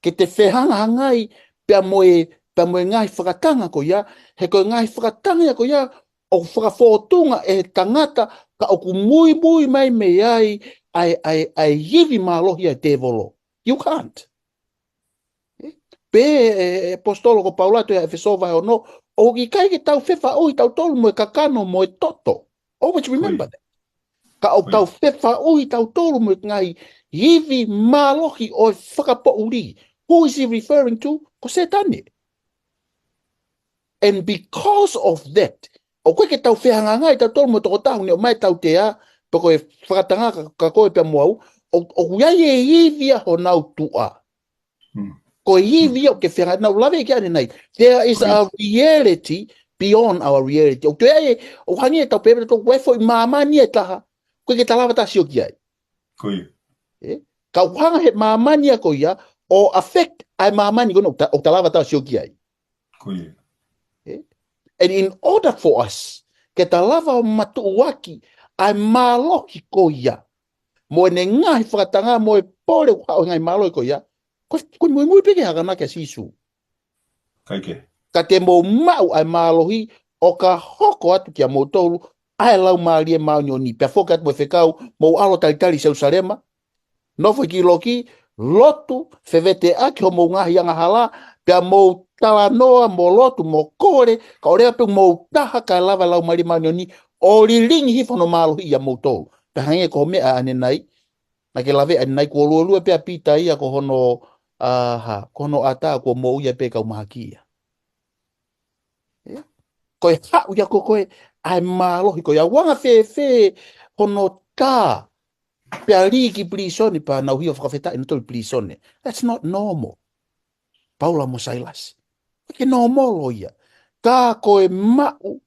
ke te fehangahangai pea mo e, pea mo e ngaahi fakatanga ko ia, he ko e ngaahi fakatanga ia ko ia, ʻoku fakafōtunga ʻe he tangata, ka ʻoku muimui mai mei ai, ʻa e, ʻa e, ʻa e ivi mālohi ʻa e tēvolo. You can't. Pea ʻe, ʻe, ʻaposetolo ko Paula ʻi he ʻEfesō vahe ono, ʻoku ʻikai ke tau fefaʻuhi tautolu mo e kakano mo e toto. Always remember that. Ka ʻoku tau fefaʻuhi tautolu mo e ngaahi ivi mālohi ʻo e fakapoʻuli. Who is he referring to? Ko Sētane. And because of that, ʻoku ʻikai ke tau fehangahangai tautolu mo e tokotaha ʻoku ne ʻomai e tautea, pe ko e fakatanga ka, ka ko e pea mo au, ʻo, ʻoku ʻi ai e ivi ʻa honau tuʻa. Ko e ivi ʻoku ke fehangahangai, naʻa ku lave ki ai ʻanenai. There is a reality beyond our reality. ʻOku toe ʻi ai, ʻoku hangē ʻetau pehē tautolu, ko e foʻi māmani ʻe taha, ʻoku ʻikai ke ta lava ta sio ki ai. Ka ʻoku hanga he māmani ʻa ko ia, ʻo affect ʻa e māmani ko ena ʻoku ta, ʻoku ta lava ta sio ki ai. And in order for us, ke ta lava ʻo matuʻuaki ʻa e mālohi ko ia, mo ʻene ngaahi fakatanga mo e pole ʻoku haʻu he ngaahi mālohi ko ia, ko, ko e muimui pē ke haka na kia Sīsū. Ka te mou maʻu ʻa e mālohi ʻo ka hoko atu kia moutolu ʻa e Laumālie Māʻoniʻoni. Pea foki atu mo e fekau, mou ʻalu ʻo talitali Selūsalema, nofo ki loki, lotu, feveteʻaki homou ngaahi angahala, pea mou talanoa mo lotu mo kole, kae ʻoua pē mou taha kae lava e Laumālie Māʻoniʻoni ʻo lilingi hifo hono mālohi ʻia moutolu. Pea hangē ko e meʻa ʻanenai, naʻa ke lave ʻanenai, kuo luelue pē ʻa Pita ia ko hono, ʻa, ha, ko hono ʻatā kuo moʻui ai pē kau mahaki ia. Ko e haʻu ia ko ē ʻa e mālohi ko ia, ʻoku anga fēfē hono tā, pea lī ki pilīsone pea nau hio fakafetaʻi nautolu ʻi pilīsone. That's not normal. Paula mo Sailasi. ʻIkai ke normal ia. Ka ko e maʻu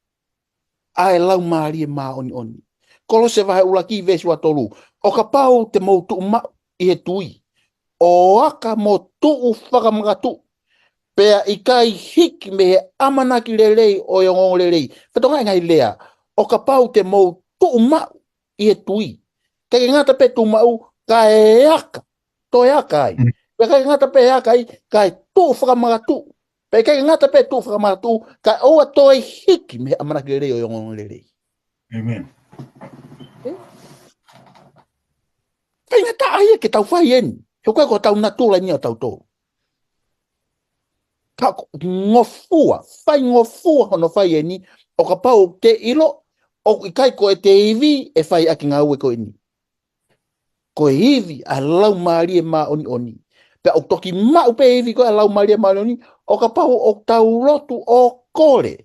ʻa e Laumālie Māʻoniʻoni. Kolose vahe ʻuluaki veesi ua tolu. ʻO kapau te mou tuʻu maʻu ʻi he tui, ʻo aka mo tuʻu fakamakatuʻu, pea ʻikai hiki mei he ʻamanaki lelei ʻo e ongoongolelei. Fatongia e ngaahi lea. ʻO kapau te mou tuʻu maʻu ʻi he tui. ʻIkai ke ngata pē tuʻu maʻu, kae aka. Toe aka ai. Pea ʻikai ke ngata pē aka ai, kae tuʻu fakamakatuʻu. Pea ʻikai ke ngata pē tuʻu fakamakatuʻu, kae ʻoua toe hiki mei he ʻamanaki lelei ʻo e ongoongolelei. ʻĒmeni. Faingataʻa ia ke tau fai eni. He ʻoku ʻikai ko hotau natula eni ʻo tautolu. Ka ʻoku ngofua, faingofua hono fai eni, ʻo kapau te ʻilo, ʻoku ʻikai ko e ivi ʻe fai ʻaki e ngāue ko eni. Ko e ivi ʻa e Laumālie Māʻoniʻoni. Pea ʻoku toki maʻu pē ivi ko ē ʻa e Laumālie Māʻoniʻoni, ʻo kapau ʻoku tau lotu ʻo kole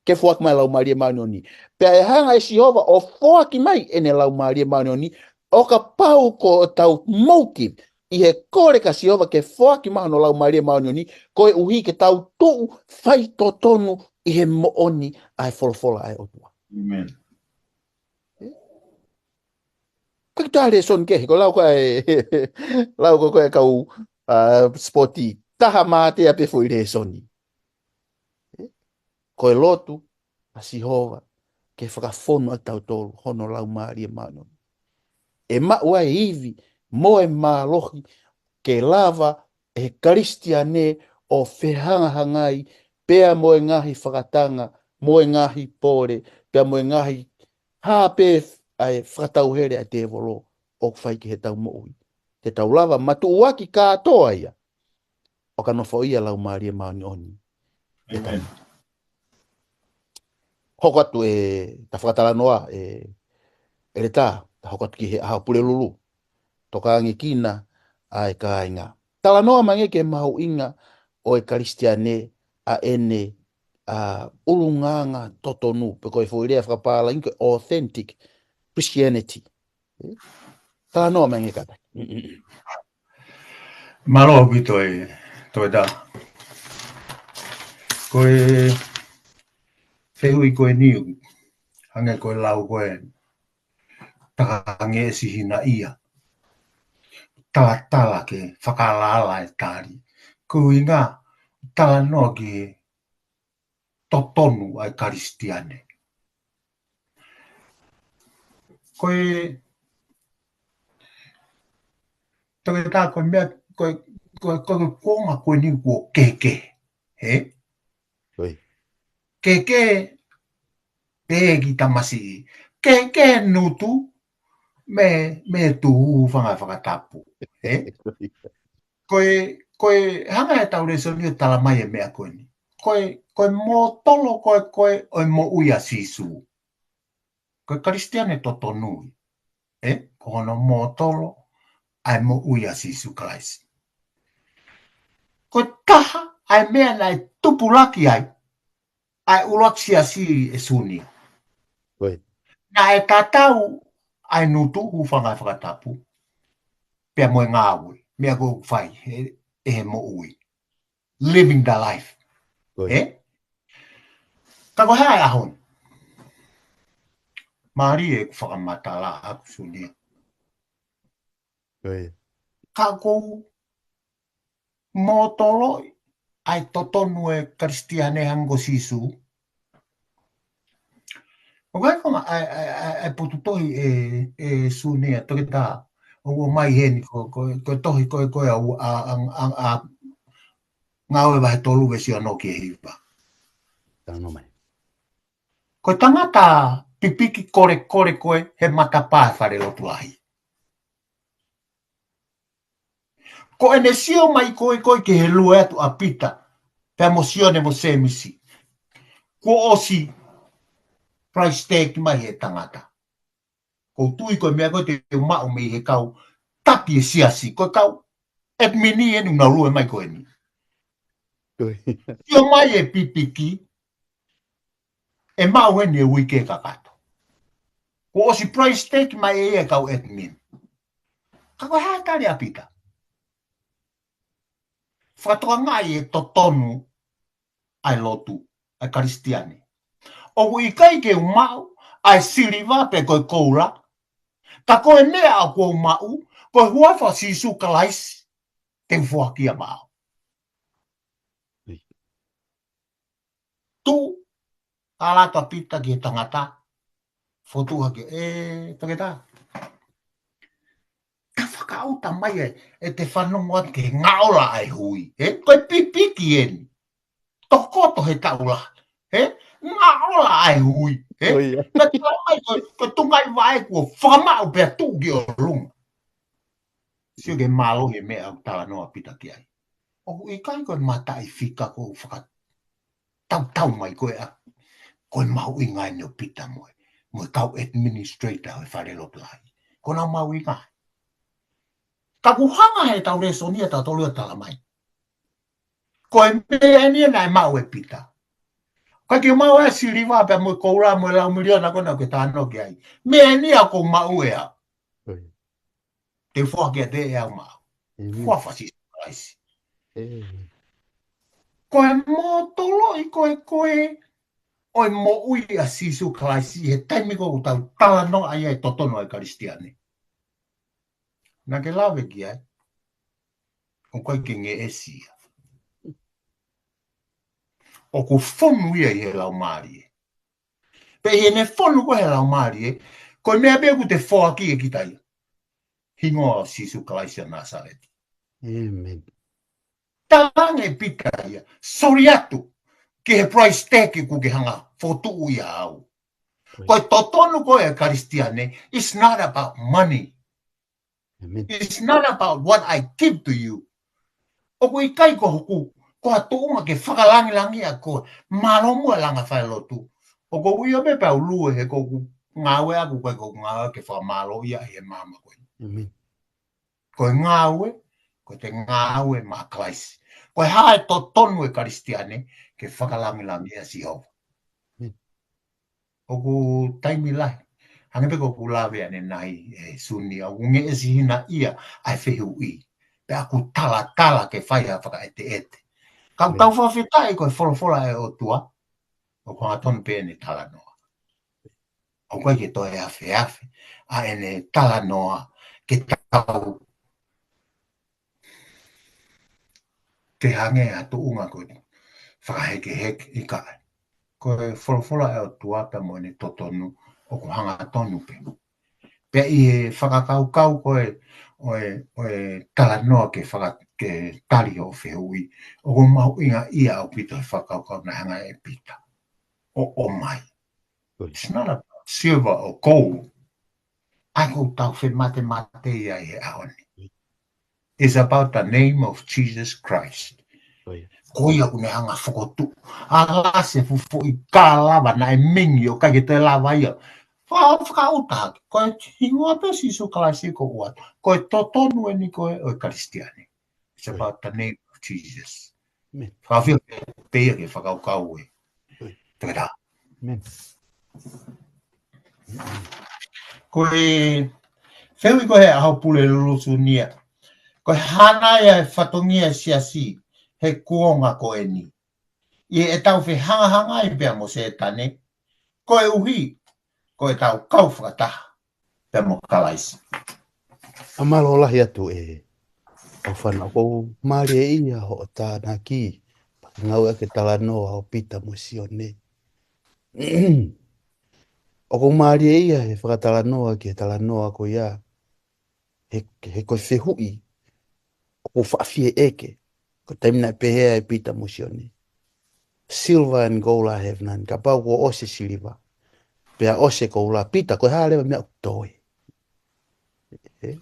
ke foaki mai e Laumālie Māʻoniʻoni. Pea ʻe hanga ʻe Sihova ʻo foaki mai ʻene Laumālie Māʻoniʻoni, ʻo kapau ko ʻetau motive ʻi he kole kia Sihova ke foaki mai hono Laumālie Māʻoniʻoni, koeʻuhi ke tau tuʻu faitotonu ʻi he moʻoni ʻa e folofola ʻa e ʻOtua. ʻĒmeni. Ko e kiʻi tā lēsoni kehe, ko e lau ko ē, lau ko ē kau, ʻa, sipoti, taha mātea pē foʻi lēsoni. Ko e lotu ʻa Sihova ke fakafonu ʻa tautolu hono Laumālie Māʻoniʻoni. ʻE maʻu ai e ivi mo e mālohi ke lava ʻe he Kalisitiane ʻo fehangahangai pea mo e ngaahi fakatanga, mo e ngaahi pole, pea mo e ngaahi hā pē ʻa e fakatauhele ʻa e tēvolo ʻoku fai ki heʻetau moʻui. Te tau lava matuʻuaki kātoa ia ʻo ka nofoʻia e Laumālie Māʻoniʻoni. ʻĒmeni. Hoko atu e ta fakatalanoa ē, ʻEletā, ta hoko atu ki he ʻaho Pulelulu. Tokanga ki ai ʻa e kāinga. Talanoa mai angē ki he mahuʻinga ʻo e Kalisitiane ʻa ʻene, ʻa, ʻulungaanga totonu, pe ko e foʻi lea fakapālangi ko e authentic Christianity. Talanoa mai angē kātaki. Mālō ʻaupito e toe tā. Ko e fehuʻi ko eni, hangē ko e lau ko ē, taka ange e sihina ia. Talatala ke fakalakalaka e tali. Ko e ʻuhinga talanoa ki he totonu ʻa e Kalisitiane. Ko e Toketā, ko e meʻa, ko e, ko e, ko e, ko e konga ko eni kuo kehekehe. He? Kehekehe, pehē ki tamasiʻi. Kehekehe Nutu, mei, mei Tuʻi Hūfanga he fakatapu. He? Ko e, ko e hanga ʻe heʻetau lēsoni ʻo tala mai e meʻa ko eni. Ko e, ko e mōtolo ko ē, ko ē ʻo e moʻui ʻa Sīsū. Ko e Kalisitiane totonu ia. He? Ko hono mōtolo ʻa e moʻui ʻa Sīsū Kalaisi. Ko e taha ʻa e meʻa naʻe tupulaki ai ʻa e ʻuluaki siasi ʻe Sunia. Naʻe tatau ʻa e Nutu Hūfanga he fakatapu, pea mo e ngāue, meʻa ko ē ʻoku fai ʻe, ʻe he moʻui. Living the life. He? Ka ko e hā e ʻaho ni? Mālie ʻeku fakamatala ʻaʻaku, Sunia. Ka ʻoku ou mōtoloʻi ʻa e totonu ʻo e Kalisitiane hangē ko Sīsū. ʻOku ʻi ai e konga, ʻa e, ʻa e, ʻa e, ʻa e potu tohi ʻe, ʻe Sunia, Toketā, ʻoku ʻomai heni ko, ko, ko e tohi ko ē, ko ē ʻa, ʻa, ʻa, ʻa, ʻa Ngāue vahe tolu veesi ono ki he hiva. Talanoa mai. Ko e tangata pipiki kolekole ko ē he matapā ʻo e falelotu lahi. Ko ʻene sio mai ko ē, ko ē ki he lue atu ʻa Pita, pea mo Sione mo Sēmisi. Kuo ʻosi price tag mai he tangata. ʻOku ou tui ko e meʻa ko ē te u maʻu mei he kau taki ʻo e siasi, ko e kau admin eni ʻoku nau lue mai ko eni. Sio mai e pipiki, ʻe maʻu eni he uike kakato. Kuo ʻosi price tag mai ʻe he kau admin. Ka ko e hā e tali ʻa Pita? Fakatokangaʻi e totonu ʻa e lotu, ʻa e Kalisitiane. ʻOku ʻikai ke u maʻu ʻa e siliva pe ko e koula, ka ko e meʻa ʻoku ou maʻu, ko e huafa ʻo Sīsū Kalaisi, te u foaki ia maʻau. Tuʻu ʻa e lata ʻa Pita ki he tangata, fotu hake, ʻe, Toketā. Ka fakaʻuta mai ē, ʻe te fanongo atu ki he ngaola ʻa e hui. He? Ko e pipiki eni. Tokoto he taula. He? Ngaola ʻa e hui. He? Ka tala mai ko, ko e tungai vaʻe kuo fakamaʻu pea tuʻu ki ʻolunga. Sio ki he mālohi e meʻa ʻoku talanoa ʻa Pita ki ai. ʻOku ʻikai ko e mataʻi fika ko ē ʻoku fakatautau mai ko ē ʻa, ko e mahuʻinga eni ʻo Pita mo e, mo e kau administrator ʻo e falelotu lahi. Ko ʻenau mahuʻinga. Ka ʻoku hanga he ʻetau lēsoni ʻa tautolu ʻo tala mai. Ko e meʻa eni naʻe maʻu ʻe Pita. Ka ke maʻu e siliva pea mo e koula mo e lau miliona ko ena ʻoku ke talanoa ki ai. Meʻa eni ʻoku ou maʻu ʻe au. Te u foaki kiate koe ʻe au maʻau. Huafa ʻo Sīsū Kalaisi. Ko e mōtoloʻi ko ē, ko ē ʻo e moʻui ʻa Sīsū Kalaisi he taimi ko ē ʻoku tau talanoa ai ʻa e totonu ʻa e Kalisitiane. Naʻa ke lave ki ai. ʻOku ʻikai ke ngeʻesi ia. ʻOku fonu ia ʻi he Laumālie. Pea ʻi heʻene fonu ko ē he Laumālie, ko e meʻa pē ʻoku te foaki ʻe kita ia. Hingoa ʻo Sīsū Kalaisi ʻo Nāsaleti. Tala ange ʻe Pita ia, soli atu ki he price tag ʻoku ke hanga fokotuʻu ia au. Ko e totonu ko ē ʻa e Kalisitiane, it's not about money. It's not about what I give to you. ʻOku ʻikai ko hoku, ko ha tuʻunga ke fakalangilangiʻi ʻa koe, mālō muʻa e langa falelotu. ʻOku ou ʻi ai pē pea u lue he ko ʻeku ngāue ʻaʻaku, ʻikai ko ʻeku ngāue ke fakamālōʻia ʻa e maama ko ē. Ko e ngāue, ko ʻete ngāue maʻa Kalaisi. Ko e hā e totonu ʻa e Kalisitiane, ke fakalangilangiʻi ʻa Sihova. ʻOku taimi lahi. Hangē pē ko ʻeku lave ʻanenai ʻe Suni, ʻoku ngeʻesi hina ia ʻa e fehuʻi. Pea ʻoku talatala ke fai ha fakaʻeteʻete. Ka ʻoku tau fakafetaʻi ko e folofola ʻa e ʻOtua, ʻoku hangatonu pē ʻene talanoa. ʻOku ʻikai ke toe afeafe ʻa ʻene talanoa ke tau ke hangē ha tuʻunga ko eni fakahekeheke, ʻikai. Ko e folofola ʻa e ʻOtua pea mo ʻene totonu ʻoku hangatonu pē. Pea ʻi he fakakaukau ko ē ʻo e, ʻo e talanoa ke faka-, ke tali hoʻo fehuʻi, ʻoku mahuʻinga ia ʻaupito he fakakaukau naʻe hanga ʻe Pita ʻo ʻomai. It's not about silver or gold. ʻA ia ko ʻetau fematemate ia he ʻaho ni. It's about the name of Jesus Christ. Ko ia ʻoku ne hanga fokotuʻu. ʻAlā se fufuʻi kalava naʻe mingi ʻo ʻikai ke toe lava ia. Fa-, fakaʻuta hake. Ko e hingoa pē Sīsū Kalaisi ko ʻUa. Ko e totonu eni ko e ʻo e Kalisitiane. It's about the name of Jesus. Amen. Fakaʻuta pē ia ke fakakaukau ē. Teka tā. Amen. Ko e fehuʻi ko ē ʻa Haʻa Pule Lulusunia. Ko e hā nai ʻa e fatongia siasi he kuonga ko eni. ʻI heʻetau fehangahangai pea mo Sētane. Koeʻuhi, ko ʻetau kau fakataha pea mo Kalaisi. ʻA mālō lahi atu ē. ʻOfa na ʻoku mālie ia hoʻo tānaki. Ngāueʻaki e talanoa ʻo Pita mo Sione. ʻOku mālie ia he fakatalanoa ki he talanoa ko ia. He, he ko e fehuʻi. ʻOku faʻa fie ʻeke. Ko e taimi naʻe pehē ai ʻe Pita mo Sione. Silver and gold I have none. Kapau kuo ʻosi e siliva. Pea ʻosi e koula Pita, ko e hā leva e meʻa ʻoku toe. Ē?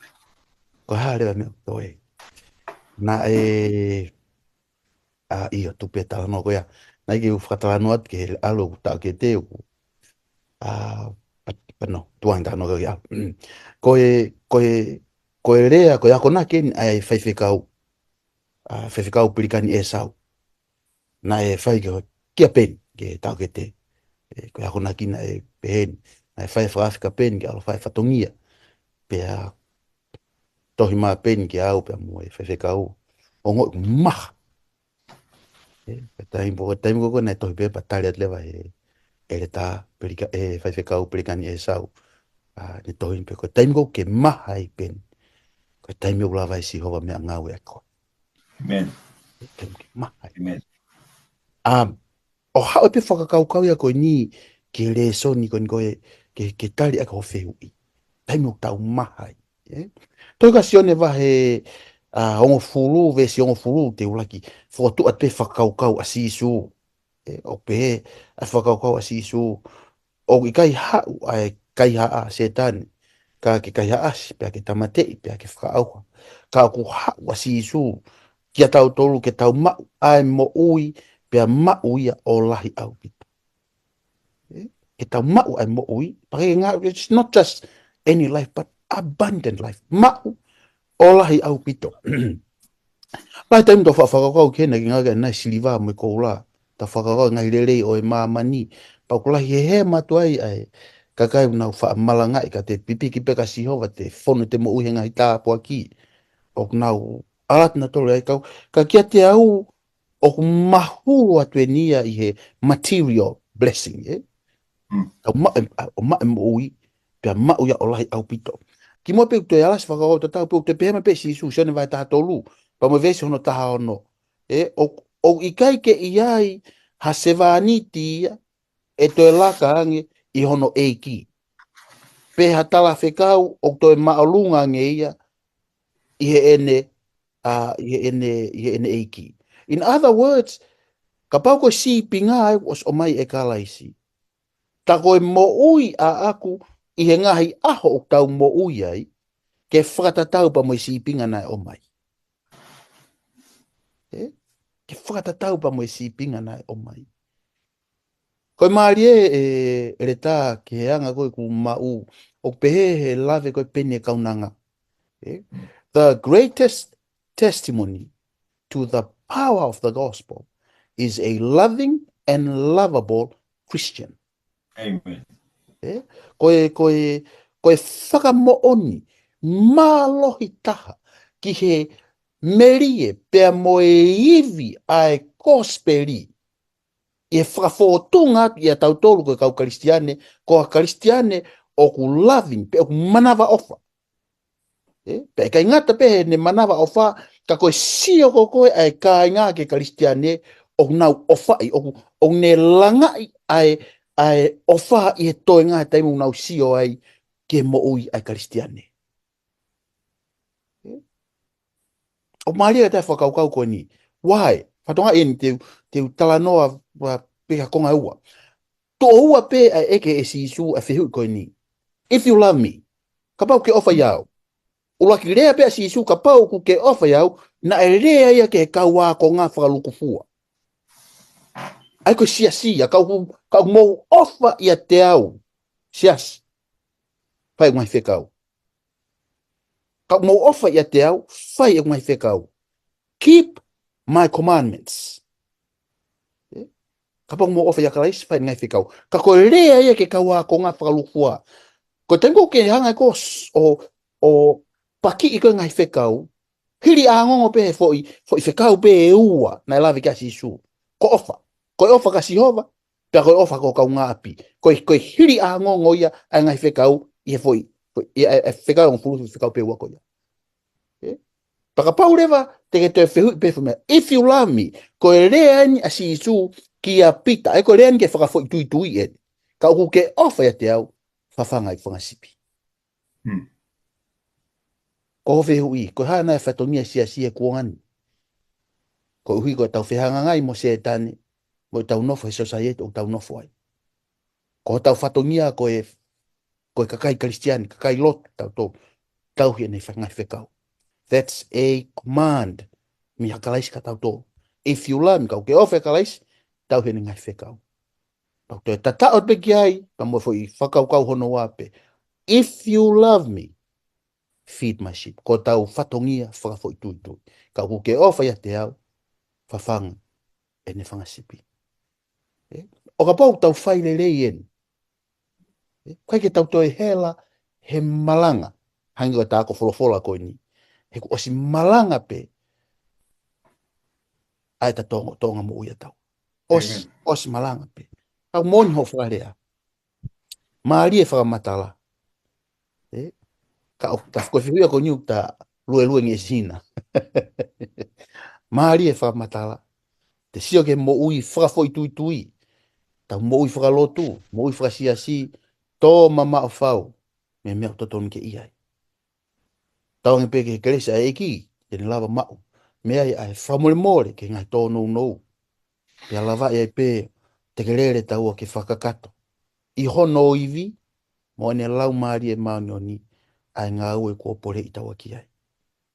Ko e hā leva e meʻa ʻoku toe. Naʻe, ʻa, ʻio, tupe talanoa ko ia. Naʻe ʻikai ke u fakatalanoa atu ki he ʻalu ʻoku taʻokete ʻoku. ʻA, pa-, pa-, no, tuʻu ange talanoa ko ia. Ko e, ko e, ko e lea, ko e akonaki eni ʻa e faifekau. ʻA, faifekau Pelikani ʻĒsau. Naʻe fai ki he, kia Peni, ki he taʻokete. Ē, ko e akonaki naʻe pehē ni. Naʻe fai fakaafe kia Peni, ke ʻalu ʻo fai fatongia. Pea tohi mai ʻa Peni kia au, pea mo e faifekau. ʻOku ou ongoʻi ʻoku maha. Ē, ko e taimi, ko e taimi ko ē naʻe tohi pē pea tali atu leva he, ʻeletā Pelika-, ē, faifekau Pelikani ʻĒsau. ʻA, ne tohi pē ko e taimi ko ē ke maha ai Peni. Ko e taimi ʻoku lava ai ʻe Sihova meʻangāueʻaki koe. Amen. Ke, ke maha ai. Amen. ʻA, ʻo haʻu pē fakakaukau ia ko eni, ki he lēsoni ko eni ko e, ke, ke tali ʻaki hoʻo fehuʻi. Taimi ʻoku tau maha ai. Ē? Tohi kia Sione vahe, ʻa, hongofulu, veesi hongofulu, te u laki, fokotuʻu atu pē fakakaukau ʻa Sīsū. Ē, ʻoku pehē, ʻa e fakakaukau ʻa Sīsū. ʻOku ʻikai haʻu ʻa e kaihaʻa Sētane, ka ke kaihaʻasi, pea ke tāmateʻi, pea ke fakaʻauha. Ka ʻoku haʻu ʻa Sīsū, kia tautolu ke tau maʻu ʻa e moʻui, pea maʻu ia ʻo lahi ʻaupito. Ē? Ke tau maʻu ʻa e moʻui, pea ke ngā, it's not just any life, but abundant life. Maʻu ʻo lahi ʻaupito. Lahi taimi tau faʻa fakakaukau ki hena ki ngā ke nai siliva mo e koula. Tau fakakaukau ngaahi lelei ʻo e māmani. Pea ʻoku lahi he he mātuʻa ʻa e kakai ʻoku nau faʻa malangaʻi ka te pipiki pē kia Sihova te fonu te moʻui he ngaahi tāpuaki. ʻOku nau ʻalu atu nautolu ai kau. Ka kiate au ʻoku mahulu atu eni ia ʻi he material blessing, ē? Mm. Ka maʻu, ʻo maʻu e moʻui, pea maʻu ia ʻo lahi ʻaupito. Kimuʻa pē ʻoku toe ʻalasi fakakaukau tatau pē ʻoku toe pehē mai pē ʻe Sīsū, Sione vahe taha tolu, pea mo e veesi hono taha ono. Ē, ʻo, ʻoku ʻikai ke ʻi ai ha sevāniti ia, ʻe toe laka ange ʻi hono ʻeiki. Pe ha talafekau ʻoku toe māʻolunga ange ia, ʻi heʻene, ʻa, ʻi heʻene, ʻi heʻene ʻeiki. In other words, kapau ko e sīpinga ʻa ia ʻoku ʻosi ʻomai ʻe Kalaisi. Tā ko e moʻui ʻaʻaku ʻi he ngaahi ʻaho ʻoku tau moʻui ai, ke fakatatau pea mo e sīpinga naʻe ʻomai. Ē? Ke fakatatau pea mo e sīpinga naʻe ʻomai. Ko e mālie ē, ʻeletā ki he anga ko ē ʻoku maʻu, ʻoku pehē he lave ko ē Peni ʻa e Kaunanga. Ē? The greatest testimony to the power of the gospel is a loving and lovable Christian. Amen. Ē? Ko e, ko e, ko e fakamoʻoni mālohi taha ki he melie pea mo e ivi ʻa e kosipeli. ʻI he fakafōtunga atu ʻia tautolu ko e kau Kalisitiane, ko ha Kalisitiane ʻoku loving, pe ʻoku manavaʻofa. Ē, pea ʻikai ngata pē heʻene manavaʻofa, ka ko e sio ko ē ʻa e kāinga ki he Kalisitiane, ʻoku nau ʻofaʻi, ʻoku, ʻoku ne langaʻi ʻa e, ʻa e ʻofa ʻi he toenga he taimi ʻoku nau sio ai ki he moʻui ʻa e Kalisitiane. ʻOku mālie ʻa e fakakaukau ko eni. Why? Fatongia eni te u, te u talanoa ua pē ha konga ua. Toʻo ua pē ʻa e ʻeke ʻe Sīsū ʻa e fehuʻi ko eni. If you love me, kapau ke ʻofa ʻiate au. ʻUluaki lea pē ʻa Sīsū, kapau ʻoku ke ʻofa ʻiate au, naʻe lea ia ki he kau ākonga fakalūkufua. ʻA ia ko e siasi, ʻa ka ʻoku, ka ʻoku mou ʻofa ʻiate au. Siasi. Fai ʻeku ngaahi fekau. Ka ʻoku mou ʻofa ʻiate au, fai ʻeku ngaahi fekau. Keep my commandments. Ē? Kapau ʻoku mou ʻofa ʻia Kalaisi, fai ʻeku ngaahi fekau. Ka ko e lea ia ki he kau ākonga fakalūkufua. Ko e taimi ko ē ke hanga ʻe koe ʻo s-, ʻo, ʻo pakiʻi ko ē ngaahi fekau, hili ʻa e ongoongo pē he foʻi, foʻi fekau pē ʻe ua naʻe lave ki ai ʻa Sīsū. Ko e ʻofa. Ko e ʻofa kia Sihova, pea ko e ʻofa ki ho kaungāʻapi. Ko e, ko e hili ʻa e ongoongo ia ʻa e ngaahi fekau ʻi he foʻi, foʻi, ʻi he, ʻa e, ʻa e fekau ʻe hongofulu, fekau pē ʻe ua ko ia. Ē? Pea kapau leva te ke toe fehuʻi pē foʻi meʻa, if you love me, ko e lea eni ʻa Sīsū kia Pita, ʻa ia ko e lea eni ki he fakafoʻituitui eni. Ka ʻoku ke ʻofa ʻiate au, fafanga ʻeku fanga sipi. Hmm. Ko hoʻo fehuʻi, ko e hā nai e fatongia ʻa e siasi he kuonga ni? Koeʻuhi ko ʻetau fehangahangai mo Sētane, mo ʻetau nofo he society ʻoku tau nofo ai. Ko hotau fatongia ko e, ko e kakai Kalisitiane, kakai lotu, tautolu, tauhi ʻene fa-, ngaahi fekau. That's a command mei ha Kalaisi kia tautolu. If you love me, kapau ʻoku ke ʻofa ʻia Kalaisi, tauhi ʻene ngaahi fekau. Pea toe tataʻo pē ki ai, pea mo e foʻi fakakaukau hono ua pē. If you love me, feed my sheep. Ko hotau fatongia fakafoʻituitui. Kapau ʻoku ke ʻofa ʻiate au, fafanga ʻene fanga sipi. Ē? ʻO kapau ʻoku tau fai lelei eni. Ē? ʻIkai ke tau toe hela he malanga. Hangē ko e tā ko e folofola ko eni. He kuo ʻosi malanga pē ʻa ʻeta toʻonga, toʻonga moʻui ʻatautolu. ʻOsi, Amen. ʻOsi malanga pē. Ka ʻoku moʻoni hoʻo fakalea. Mālie e fakamatala. Ē? Ka ʻoku ta fakafihuia ko eni ʻoku ta luelue ngeʻesi hina. Mālie e fakamatala. Te sio ki he moʻui fakafoʻituitui. Tau moʻui fakalotu, moʻui fakasiasi, tō mamaʻo fau, mei he meʻa ʻoku totonu ke ʻi ai. Tauange pē ki he kelesi ʻa e ʻEiki, te ne lava maʻu mei ai ʻa e fakamolemole ki he ngaahi tōnounou. Pea lava ai pē te ke lele taua ke fakakakato ʻi hono ivi, mo ʻene Laumālie Māʻoniʻoni, ʻa e ngāue kuo poleʻi taua ki ai.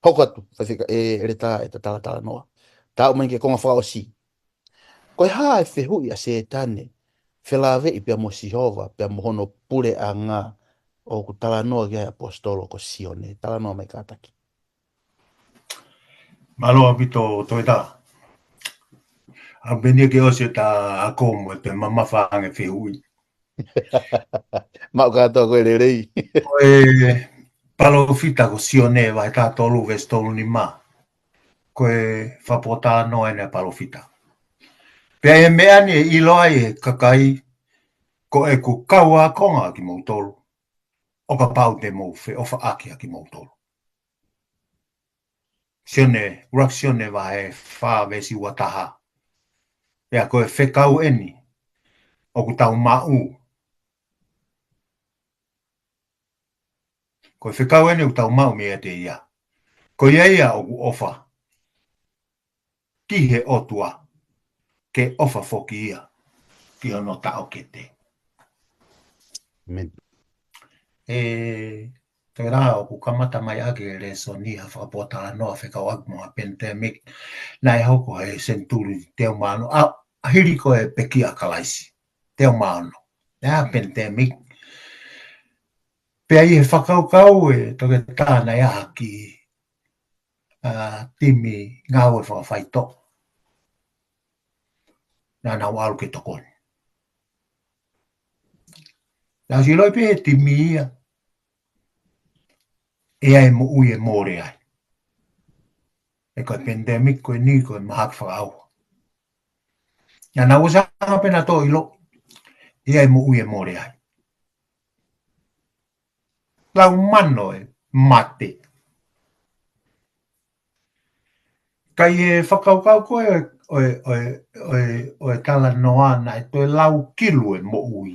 Hoko atu, faifekau, ʻe Leta, ʻeta talatalanoa. Tau mai ki he konga fakaʻosi. Ko e hā e fehuʻi ʻa Sētane, felāveʻi pea mo Sihova, pea mo hono puleʻanga, ʻoku talanoa ki ai ʻa e ʻaposetolo ko Sione, talanoa mai kātaki. Mālō ʻaupito Toita. ʻA pē eni ke ʻosi ʻeta ako mo e toe mamafa ange fehuʻi. Maʻu kātoa ko e lelei. Ko e palōfita ko Sione vahe taha tolu veesi tolu nima. Ko e fakapōtalanoa eni ʻa e palōfita. Pea ʻi he meʻa ni ʻe ʻilo ai ʻe he kakai, ko ʻeku kau ākonga ʻa kimoutolu, ʻo kapau te mou feʻofaʻaki ʻa kimoutolu. Sione, ʻuluaki Sione vahe fā veesi ua taha. Pea ko e fekau eni ʻoku tau maʻu. Ko e fekau eni ʻoku tau maʻu meiate ia. Ko ia ia ʻoku ʻofa ki he ʻOtua, ke ʻofa foki ia ki hono taʻokete. Amen. ʻE, tera ʻoku kamata mai ʻaki e lēsoni ha fakapōtalanoa fekauʻaki mo e pandemic naʻe hoko he senituli teau mā ono, ʻa, hili ko e pekia ʻa Kalaisi, teau mā ono. ʻA e pandemic. Pea ʻi he fakakaukau ʻa e toketā naʻe ʻi ai ha kiʻi, ʻa, timi ngāue fakafaitoʻo. Naʻa nau ʻalu ke tokoni. Naʻa nau ʻilo pē he timi ia, ʻe ʻi ai e moʻui ʻe mole ai. ʻE ko e pandemic ko eni ko e mahaki fakaʻauha. Naʻa nau ʻosi hanga pē nautolu ʻo ʻilo, ʻe ʻi ai e moʻui ʻe mole ai. Lau mano e mate. Ka ʻi he fakakaukau ko ē ʻo e, ʻo e, ʻo e, ʻo e talanoa naʻe toe lau kilu e moʻui.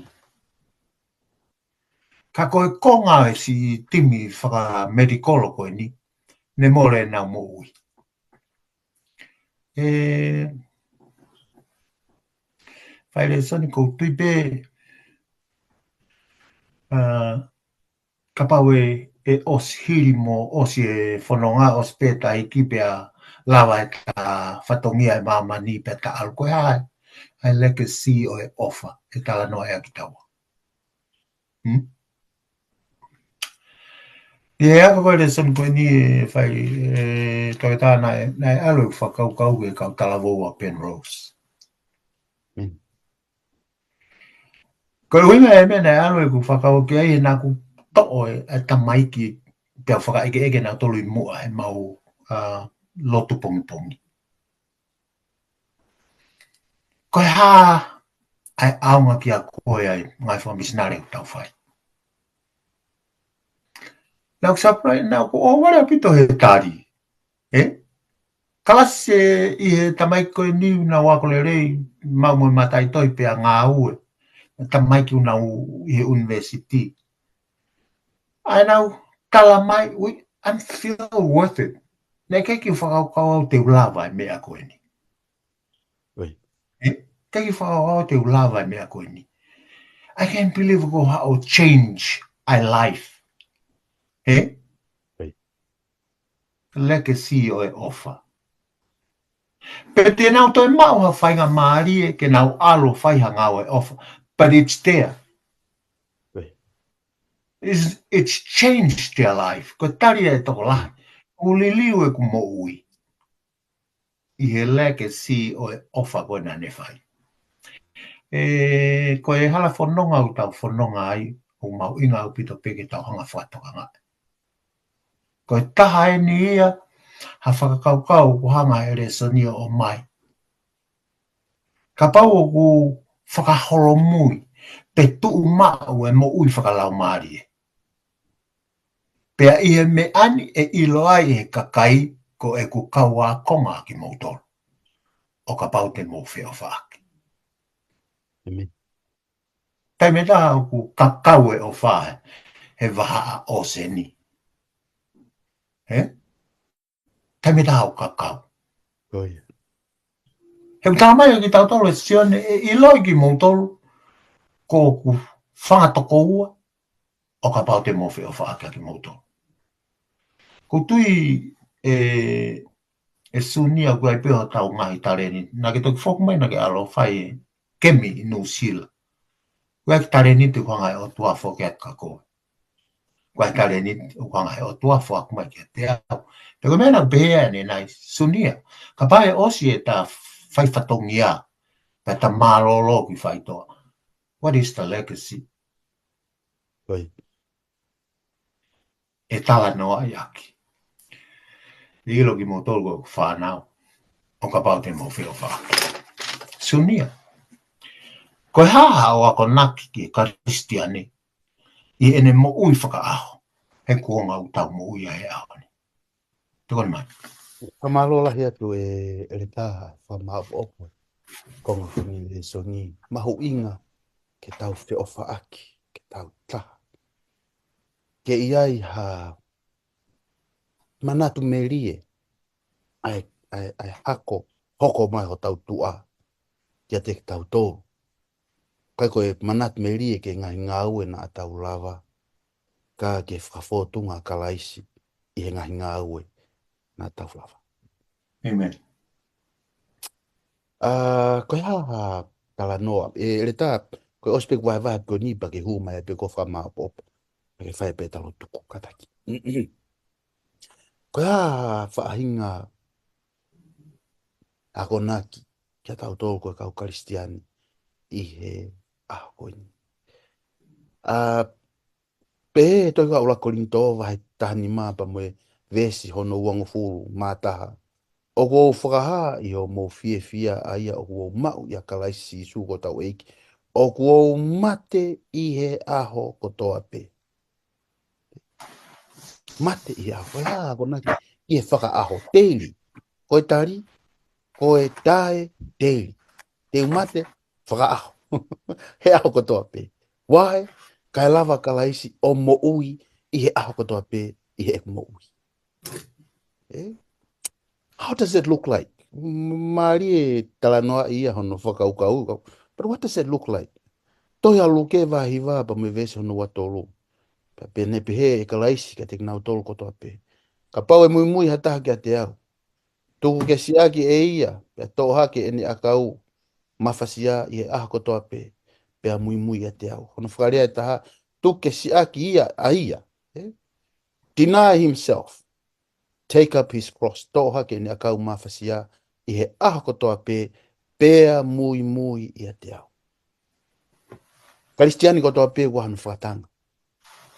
Ka ko e konga e siʻi timi fakamedikolo ko eni, ne mole ʻenau moʻui. ē, fai lēsoni ʻoku ou tui pē, ā, kapau ʻe, ʻe ʻosi hili mo ʻosi e fononga, ʻosi pē taʻiki pea lava e ta fatongia ʻi māmani pea ta ʻalu, ko e hā ʻa e legacy ʻo e ʻofa, ʻe talanoa ai kitaua. Hmm? ʻI he ako ko e lēsoni ko eni ʻe fai, ē, Toketā, naʻe, naʻe ʻalu e fakakaukau ki he kau talavou ʻa Penrose. Hmm. Ko e ʻuhinga e meʻa naʻe ʻalu e ku fakakaukau ki ai he naʻa ku toʻo e, e tamaiki pea fakaʻekeʻeke nautolu ʻi muʻa he mau, ā, lotu pongipongi. Ko e hā ʻa e ʻaonga kia koe ʻa e ngaahi fakamisinale ʻoku tau fai? Naʻa ku surprise, naʻa ku ʻohovale ʻaupito he tali. Ē? Kalasi ʻi he tamaiki ko eni ʻoku nau ako lelei, mau mo e mataʻitohi pea ngāue. Tamaiki ʻoku nau ʻi he university. ʻA ʻenau tala mai, we, I'm feel worth it. Naʻe ʻikai ke u fakakaukau au te u lava e meʻa ko eni. Oi. Ē? ʻIkai ke u fakakaukau au te u lava e meʻa ko eni. I can't believe ko haʻo change ʻa e life. Ē? Oi. Legacy ʻo e ʻofa. Pe te nau toe maʻu ha faingamālie ke nau ʻalu fai ha ngāue ʻofa. But it's there. Oi. It's, it's changed their life. Ko e tali ʻa e tokolahi. ʻOku liliu ʻeku moʻui ʻi he legacy ʻo e ʻofa ko ē naʻa ne fai. Ē, ko e hala fononga ʻoku tau fononga ai, ʻoku mahuʻinga ʻaupito pē ke tau hanga fakatokangaʻi. Ko e taha eni ia ha fakakaukau ʻoku hanga he lēsoni ʻo ʻomai. Kapau ʻoku fakaholomui pe tuʻu maʻu e moʻui fakalaumālie, pea ʻi he meʻa ni ʻe ʻilo ai ʻe he kakai ko ʻeku kau ākonga kimoutolu, ʻo kapau te mou feʻofaʻaki. Amen. Taimi ʻe taha ʻoku kakau e ʻofa he vahaʻa ʻōseni. Ē? Taimi ʻe taha ʻoku kakau. Ko ia. He ʻoku tala mai ʻe kitautolu ʻe Sione, ʻe ʻiloʻi kimoutolu ko hoku fanga tokoua, ʻo kapau te mou feʻofaʻaki kimoutolu. ʻOku ou tui ē, ē Sunia, ʻoku ʻi ai pē hotau ngaahi talēniti. Naʻa ke toki foki mai naʻa ke ʻalu fai e kemi ʻi Nuʻusila. ʻOku ʻi ai e talēniti ʻoku hanga he ʻOtua ʻo foaki atu kia koe. ʻOku ʻi ai e talēniti ʻoku hanga he ʻOtua ʻo foaki mai kiate au. Pea ko e meʻa naʻa ku pehē ʻanenai, Sunia, kapau ʻe ʻosi ʻeta fai fatongia, pea ta mālōlō ki faitoʻo. What is the legacy? Oi. ʻE talanoa ai ʻaki. ʻIlo kimoutolu ko ʻeku fānau, ʻo kapau te mou feʻofaʻaki. Sunia, ko e hā haʻo akonaki ki he Kalisitiane ʻi heʻene moʻui fakaʻaho he kuonga ʻoku tau moʻui ai he ʻaho ni? Tokoni mai. Fakamālō lahi atu ē, ʻEletā, fakamāʻopoʻopo e konga ko eni lēsoni. Mahuʻinga ke tau feʻofaʻaki, ke tau taha. Ke ʻi ai ha manatu melie ʻa e, ʻa e, ʻa e hako hoko mai hotau tuʻa kiate kitautolu. ʻIkai ko e manatu melie ki he ngaahi ngāue naʻa tau lava, ka ke fakafōtunga Kalaisi ʻi he ngaahi ngāue naʻa tau lava. Amen. ʻA, ko e hā ha talanoa, ē, ʻEletā, ko e ʻosi pē ʻeku vahevahe ko eni pea ke hū mai pē ko e fakamāʻopoʻopo. Pea ke fai pē talo tuku kātaki. Ko e hā ha faʻahinga akonaki kia tautolu ko e kau Kalisitiane ʻi he ʻaho ko eni. ʻA, pehē ʻe he tohi ʻuluaki Kolinitō vahe taha nima pea mo e veesi hono uangofulu mā taha. ʻOku ou fakahā ʻi hoʻomou fiefia ʻa ia ʻoku ou maʻu ʻia Kalaisi Sīsū ko hotau ʻEiki, ʻoku ou mate ʻi he ʻaho kotoa pē. Mate ʻi he ʻaho. Ko e hā akonaki ki he fakaʻaho, daily. Ko e tali, ko e tae, daily. Te u mate fakaʻaho he ʻaho kotoa pē. Why? Kae lava Kalaisi ʻo moʻui ʻi he ʻaho kotoa pē ʻi heʻeku moʻui. Ē? How does it look like? mālie e talanoaʻi ia hono fakakaukau. But what does it look like? Tohi ʻa Luke vahe hiva pea mo e veesi hono ua tolu. Pea pehē ʻe Kalaisi kiate kinautolu kotoa pē: Kapau ʻe muimui ha taha kiate au, tuku ke siʻaki ʻe ia, pea toʻo hake ʻene ʻakau mafasia ʻi he ʻaho kotoa pē, pea muimui ʻiate au. Hono fakalea ʻe taha, tuku ke siʻaki ia, ʻa ia. Eh? Deny himself. Take up his cross. Toʻo hake ʻene ʻakau mafasia ʻi he ʻaho kotoa pē, pea muimui ʻiate au. Kalisitiane kotoa pē ʻoku ʻi ai hono fakatanga.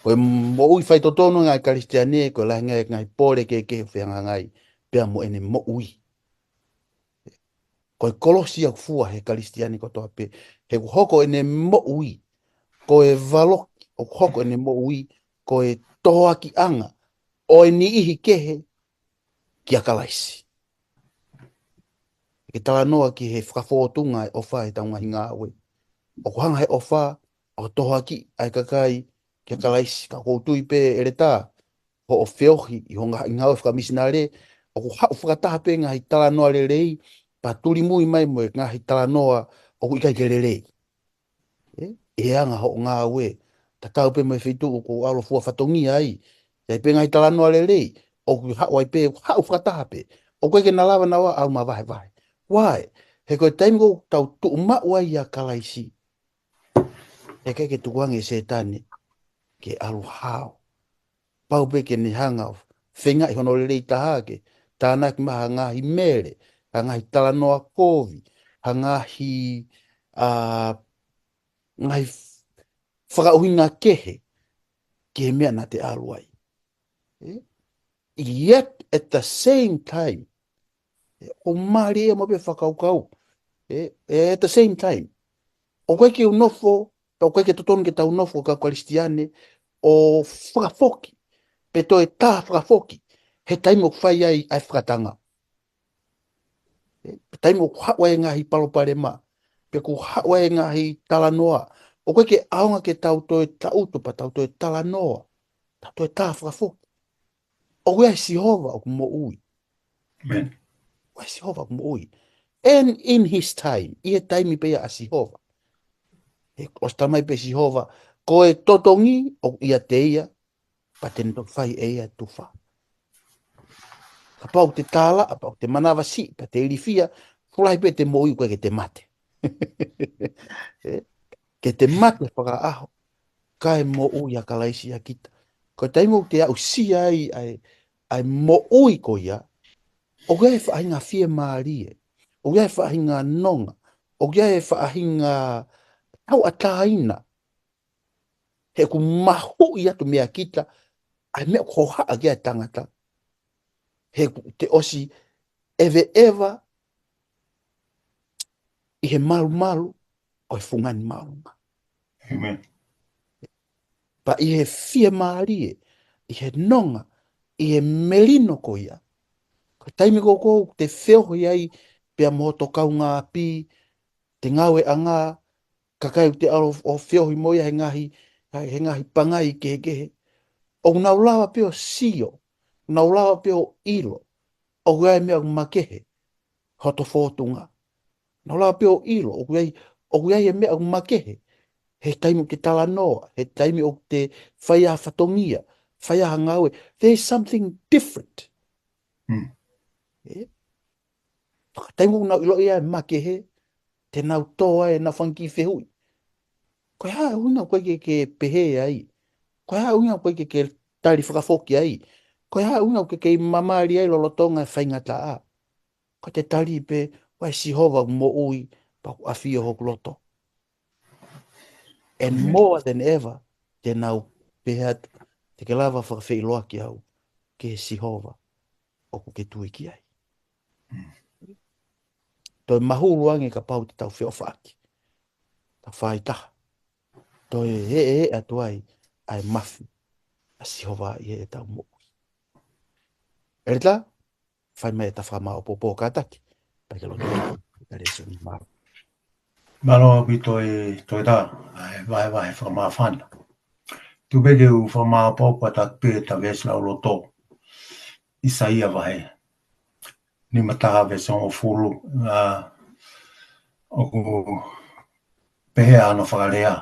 Ko e moʻui faitotonu ʻa e Kalisitiane, ko e lahi ange ʻa e ngaahi pole kehekehe ʻoku fehangahangai pea mo ʻene moʻui. Ko e kolosi ʻoku fua ʻe he Kalisitiane kotoa pē. He ʻoku hoko ʻene moʻui ko e valoki, ʻoku hoko ʻene moʻui ko e tohoakiʻanga ʻo e niʻihi kehe kia Kalaisi. Ke talanoa ki he fakafōtunga e ʻofa ʻi heʻetau ngaahi ngāue. ʻOku hanga he ʻofa ʻo tohoakiʻi ʻa e kakai kia Kalaisi. Ka ʻoku ou tui pē, ʻEletā, hoʻo feohi ʻi hoʻo ngaahi ngāue fakamisinale, ʻoku haʻu fakataha pē ngaahi talanoa lelei, pea tulimui mai mo e ngaahi talanoa ʻoku ʻikai ke lelei. Eh? ʻI he anga hoʻo ngāue, tatau pē mo e feituʻu ʻoku ou ʻalu ʻo fua fatongia ai, ʻi ai pē ngaahi talanoa lelei, ʻoku haʻu ai pē, haʻu fakataha pē. ʻOku ʻikai ke na lava naua ʻo ʻalu mavahevahe. Why? He ko e taimi ʻoku tau tuʻu maʻu ai ʻia Kalaisi, ʻe ʻikai ke tukuange ʻe Sētane ke ʻalu hao. Pau pē ke ne hanga ʻo feingaʻi hono lelei taha ke tānaki mai ha ngaahi mele, ha ngaahi talanoa kovi, ha ngaahi, ā, ngaahi fakaʻuhinga kehe ki he meʻa naʻa te ʻalu ai. Eh? Yet at the same time, eh, ʻoku mālie ia mo pē fakakaukau. Eh, eh, at the same time, ʻoku ʻikai ke u nofo, pe ʻoku ʻikai ke totonu ke tau nofo ko e kau Kalisitiane ʻo fakafoki, pe toe tā fakafoki he taimi ʻoku fai ai ʻa e fakatanga. Eh, he taimi ʻoku haʻu ai e ngaahi palopalema, pe ʻoku haʻu ai e ngaahi talanoa, ʻoku ʻikai ke ʻaonga ke tau toe taʻutu pea tau toe talanoa, tau toe tā fakafoki. ʻOku ʻi ai ʻa Sihova ʻoku moʻui. Amen. ʻOku ʻi ai ʻa Sihova ʻoku moʻui. And in his time, ʻi he taimi pē ia ʻa Sihova. He ʻosi talamai pē ʻe Sihova, ko e totongi ʻoku ʻiate ia, pea te ne toki fai ʻe ia e tufa. Kapau te tālaʻa, kapau te manavasiʻi, pea te ilifia, fuʻu lahi pē te moʻui, ʻoku ʻikai ke te mate. Eh, ke te mate fakaʻaho, kae moʻui ʻia Kalaisi ʻia kita. Ko e taimi ʻoku te aʻusia ai ʻa e, ʻa e moʻui ko ia, ʻoku ʻi ai e faʻahinga fiemālie, ʻoku ʻi ai e faʻahinga nonga, ʻoku ʻi ai e faʻahinga tauʻatāina. He ʻoku mahuʻi atu meia kita ʻa e meʻa ʻoku hohaʻa ki ai e tangata. He ʻoku te ʻosi ʻeveʻeva ʻi he malumalu ʻo e fungani māʻolunga. Amen. Pea ʻi he fiemālie, ʻi he nonga, ʻi he melino ko ia, ko e taimi ko ē ʻoku te feohi ai pea mo hoto kaungāʻapi, te ngāueʻanga, kakai ʻoku te ʻalu ʻo feohi mo ia he ngaahi, he ngaahi pangai kehekehe, ʻoku nau lava pē ʻo sio, nau lava pē ʻo ʻilo ʻoku ʻi ai e meʻa ʻoku makehe hoto fōtunga. Nau lava pē ʻo ʻilo ʻoku ʻi ai, ʻoku ʻi ai e meʻa ʻoku makehe he taimi ʻoku te talanoa, he taimi ʻoku te fai ai ha fatongia, fai ai ha ngāue. There is something different. Mm. Eh? Fakataimi ʻoku nau ʻiloʻi ʻa e makehe, te nau tō ai ʻenau fanga kiʻi fehuʻi. Ko e hā e ʻuhinga ʻoku ʻikai ke, ke pehē ai? Ko e hā e ʻuhinga ʻoku ʻikai ke, ke tali fakafoki ai? Ko e hā e ʻuhinga ʻoku ʻikai ke kei mamalia ai lolotonga e faingataʻa? Ko e tali pē, ʻoku ʻi ai ʻa Sihova ʻoku moʻui, pea ʻoku ʻafio hoku loto. And more than ever, te nau pehē atu, te ke lava fakafeʻiloaki au ki he Sihova ʻoku ke tui ki ai. Toe mahulu ange kapau te tau feʻofaʻaki, tau fāitaha, toe heʻe atu ai ʻa e mafi ʻa Sihova ʻi heʻetau moʻui. ʻEletā, fai mai ʻeta fakamaʻopoʻopo kātaki, pea ke lotu atu. Ka lēsoni mālō. Mālō ʻaupito e Toita, ʻa e vahevahe fakamāfana. Tuku pē ke u fakamaʻopoʻopo atu pē ʻeta veesi lauloto. ʻAisea vahe nima taha veesi hongofulu, ʻa, ʻoku pehē hono fakalea.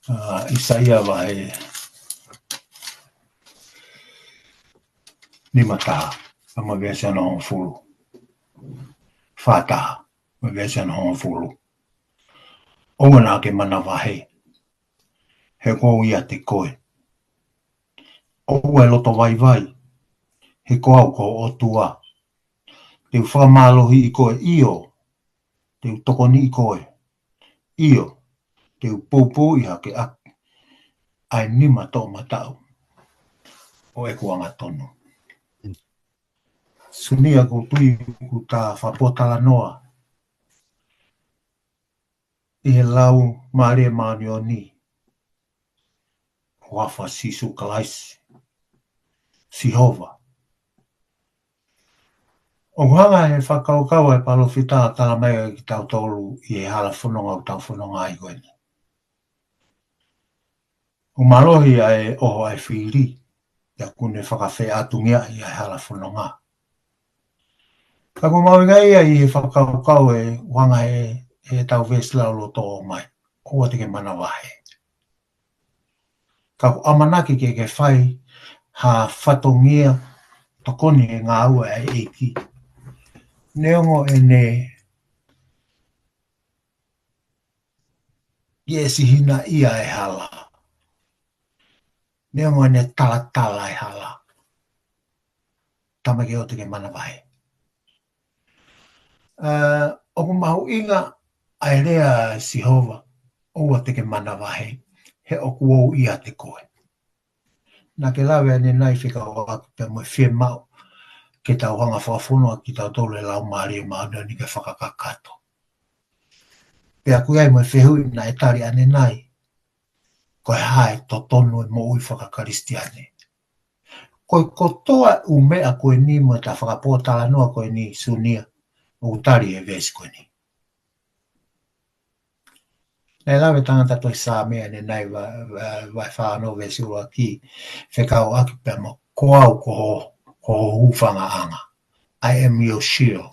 ʻA, ʻAisea vahe nima taha, ʻa mo e veesi hono hongofulu. Fā taha, mo e veesi hono hongofulu. ʻOua naʻa ke manavahē, he ʻoku ou ʻiate koe. ʻOua ʻe loto vaivai, he ko au ko ho ʻOtua. Te u fakamālohiʻi koe, ʻio, te u tokoniʻi koe. ʻIo, te u poupouʻi hake ʻaki ʻa e nima toʻomataʻu ʻo ʻeku angatonu. Sunia, ʻoku ou tui ʻoku ta fakapōtalanoa ʻi he Laumālie Māʻoniʻoni, huafa Sīsū Kalaisi, Sihova. ʻOku hanga ʻe he fakakaukau ʻa e palōfita ʻo talamai kiate kitautolu ʻi he hala fononga ʻoku tau fononga ai ko eni. ʻOku mālohi ʻa e ʻoho ʻa e fili, ʻa ia ʻoku ne fakafeʻātungiaʻi ʻa e hala fononga. Ka ʻoku mahuʻinga ia ʻi he fakakaukau ʻe ʻuhinga he, he ʻetau veesi lauloto ʻo ʻomai, ʻoua te ke manavahē. Ka ʻoku ʻamanaki ke ke fai ha fatongia tokoni he ngāue ʻa e ʻEiki. Neongo ʻene ʻi he sihinaʻia e hala. Neongo ʻene talatala e hala. Talamai ke ʻoua te ke manavahē. ʻA, ʻoku mahuʻinga ʻa e lea ʻa Sihova, ʻoua te ke manavahē, he ʻoku ou ʻiate koe. Naʻa ke lave ʻanenai fekauʻaki pea mo e fiemaʻu ke tau hanga ʻo fakafonua kitautolu ʻe he Laumālie Māʻoniʻoni ke fakakakato. Pea ʻoku ʻi ai mo e fehuʻi naʻe tali ʻanenai, ko e hā e totonu e moʻui faka-Kalisitiane? Ko e kotoa ʻū meʻa ko eni mo ʻeta fakapōtalanoa ko eni, Sunia, ʻoku tali ʻe he veesi ko eni. Naʻe lave tangata tohi Saame ʻanenai va-, va-, vahe fā ono veesi ʻuluaki, fekauʻaki pea mo ko au ko ho, ko ho hūfangaʻanga. I am your shield.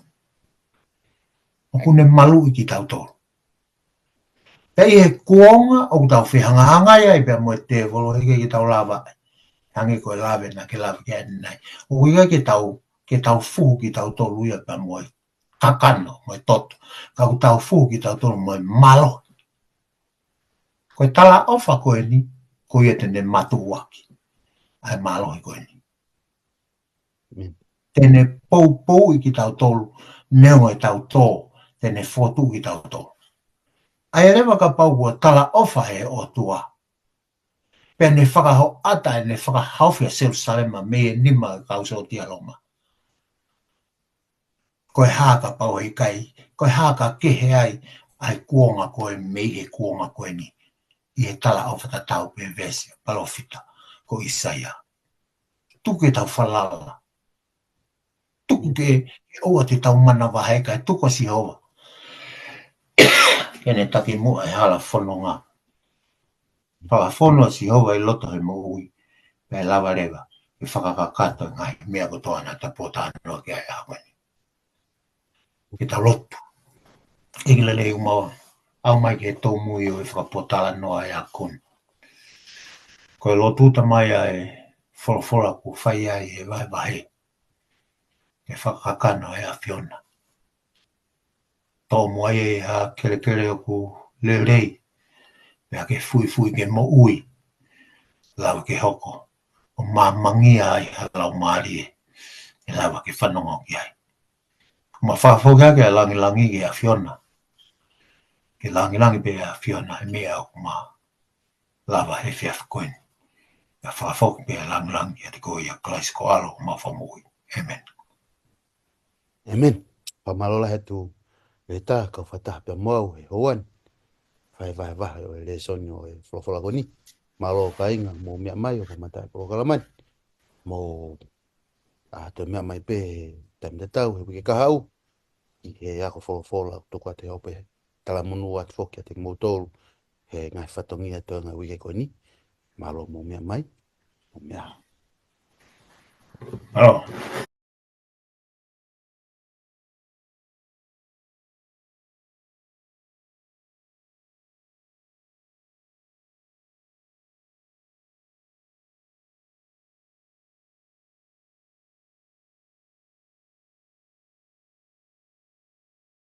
ʻOku ne maluʻi kitautolu. Pea ʻi he kuonga ʻoku tau fehangahangai ai pea mo e tēvolo, heʻikai ke tau lava ai. Hangē ko e lave naʻa ke lave ki ai ʻanenai. ʻOku ʻikai ke tau, ke tau fuhu kitautolu ia pea mo e kakano, mo e toto. Ka ʻoku tau fuhu kitautolu mo e mālohi. Ko e talaʻofa ko eni, ko ia te ne matuʻuaki ʻa e mālohi ko eni. ʻĒmeni. Te ne poupouʻi kitautolu, neongo ʻetau tō, te ne fokotuʻu kitautolu. ʻA ia leva kapau kuo talaʻofa ʻe he ʻOtua, pea ne fakahoʻata, ʻene fakahaofi ʻa Selusalema mei he nima ʻo e kau sōtia Loma. Ko e hā kapau ʻe ʻikai, ko e hā ka kehe ai ʻa e kuonga ko ē mei he kuonga ko eni, ʻi he talaʻofa tatau pē veesi ʻa e palōfita ko ʻAisea. Tuku ke tau falala. Tuku ke, ʻoua te tau manavahē, kae tuku ʻa Sihova ke ne takimuʻa e hala fononga. Fakafono ʻa Sihova ʻi loto he moʻui, pea ʻe lava leva ke fakakakato e ngaahi meʻa kotoa naʻa ta pōtalanoa ki ai he ʻaho ni. Ke tau lotu. ʻEiki lelei, ʻoku mau ō mai ki he tōmui ʻo e fakapōtalanoa ʻa e ʻaho ni. Ko e lotu, Tamai, ʻa e folofola kuo fai ai e vahevahe, ke fakakakano ʻa e ʻAfiona. Tomuʻa ʻi ha kelekele ʻoku lelei, pea ke fuifui ke moʻui, lava ke hoko ʻo maamangia ai ha laumālie ʻe lava ke fanongo ki ai. Mau fakafoki ʻa e langilangi ki he ʻAfiona, ke langilangi pē ʻa e ʻAfiona he meʻa ʻoku mau lava he efiafi ko eni. Pea fakafoki pē ʻa e langilangi kiate koe, ʻia Kalaisi ko ho ʻAlo, homau Fakamoʻui. ʻĒmeni. ʻĒmeni. Fakamālō lahi atu Leta, kau fakataha pea mo au he houa ni, fai vahevahe ʻo e lēsoni ʻo e folofola ko eni. Mālō kāinga mou meʻa mai ʻo kamata e polokalama ni. Mou ʻa, toe meʻa mai pē he taimi tatau he uike kahaʻu, ʻi he ako folofola ʻoku tuku atu he ope, talamonū atu foki kiate kimoutolu he ngaahi fatongia ʻo e ngaahi uike ko eni. Mālō mou meʻa mai, mou meʻa. Mālō.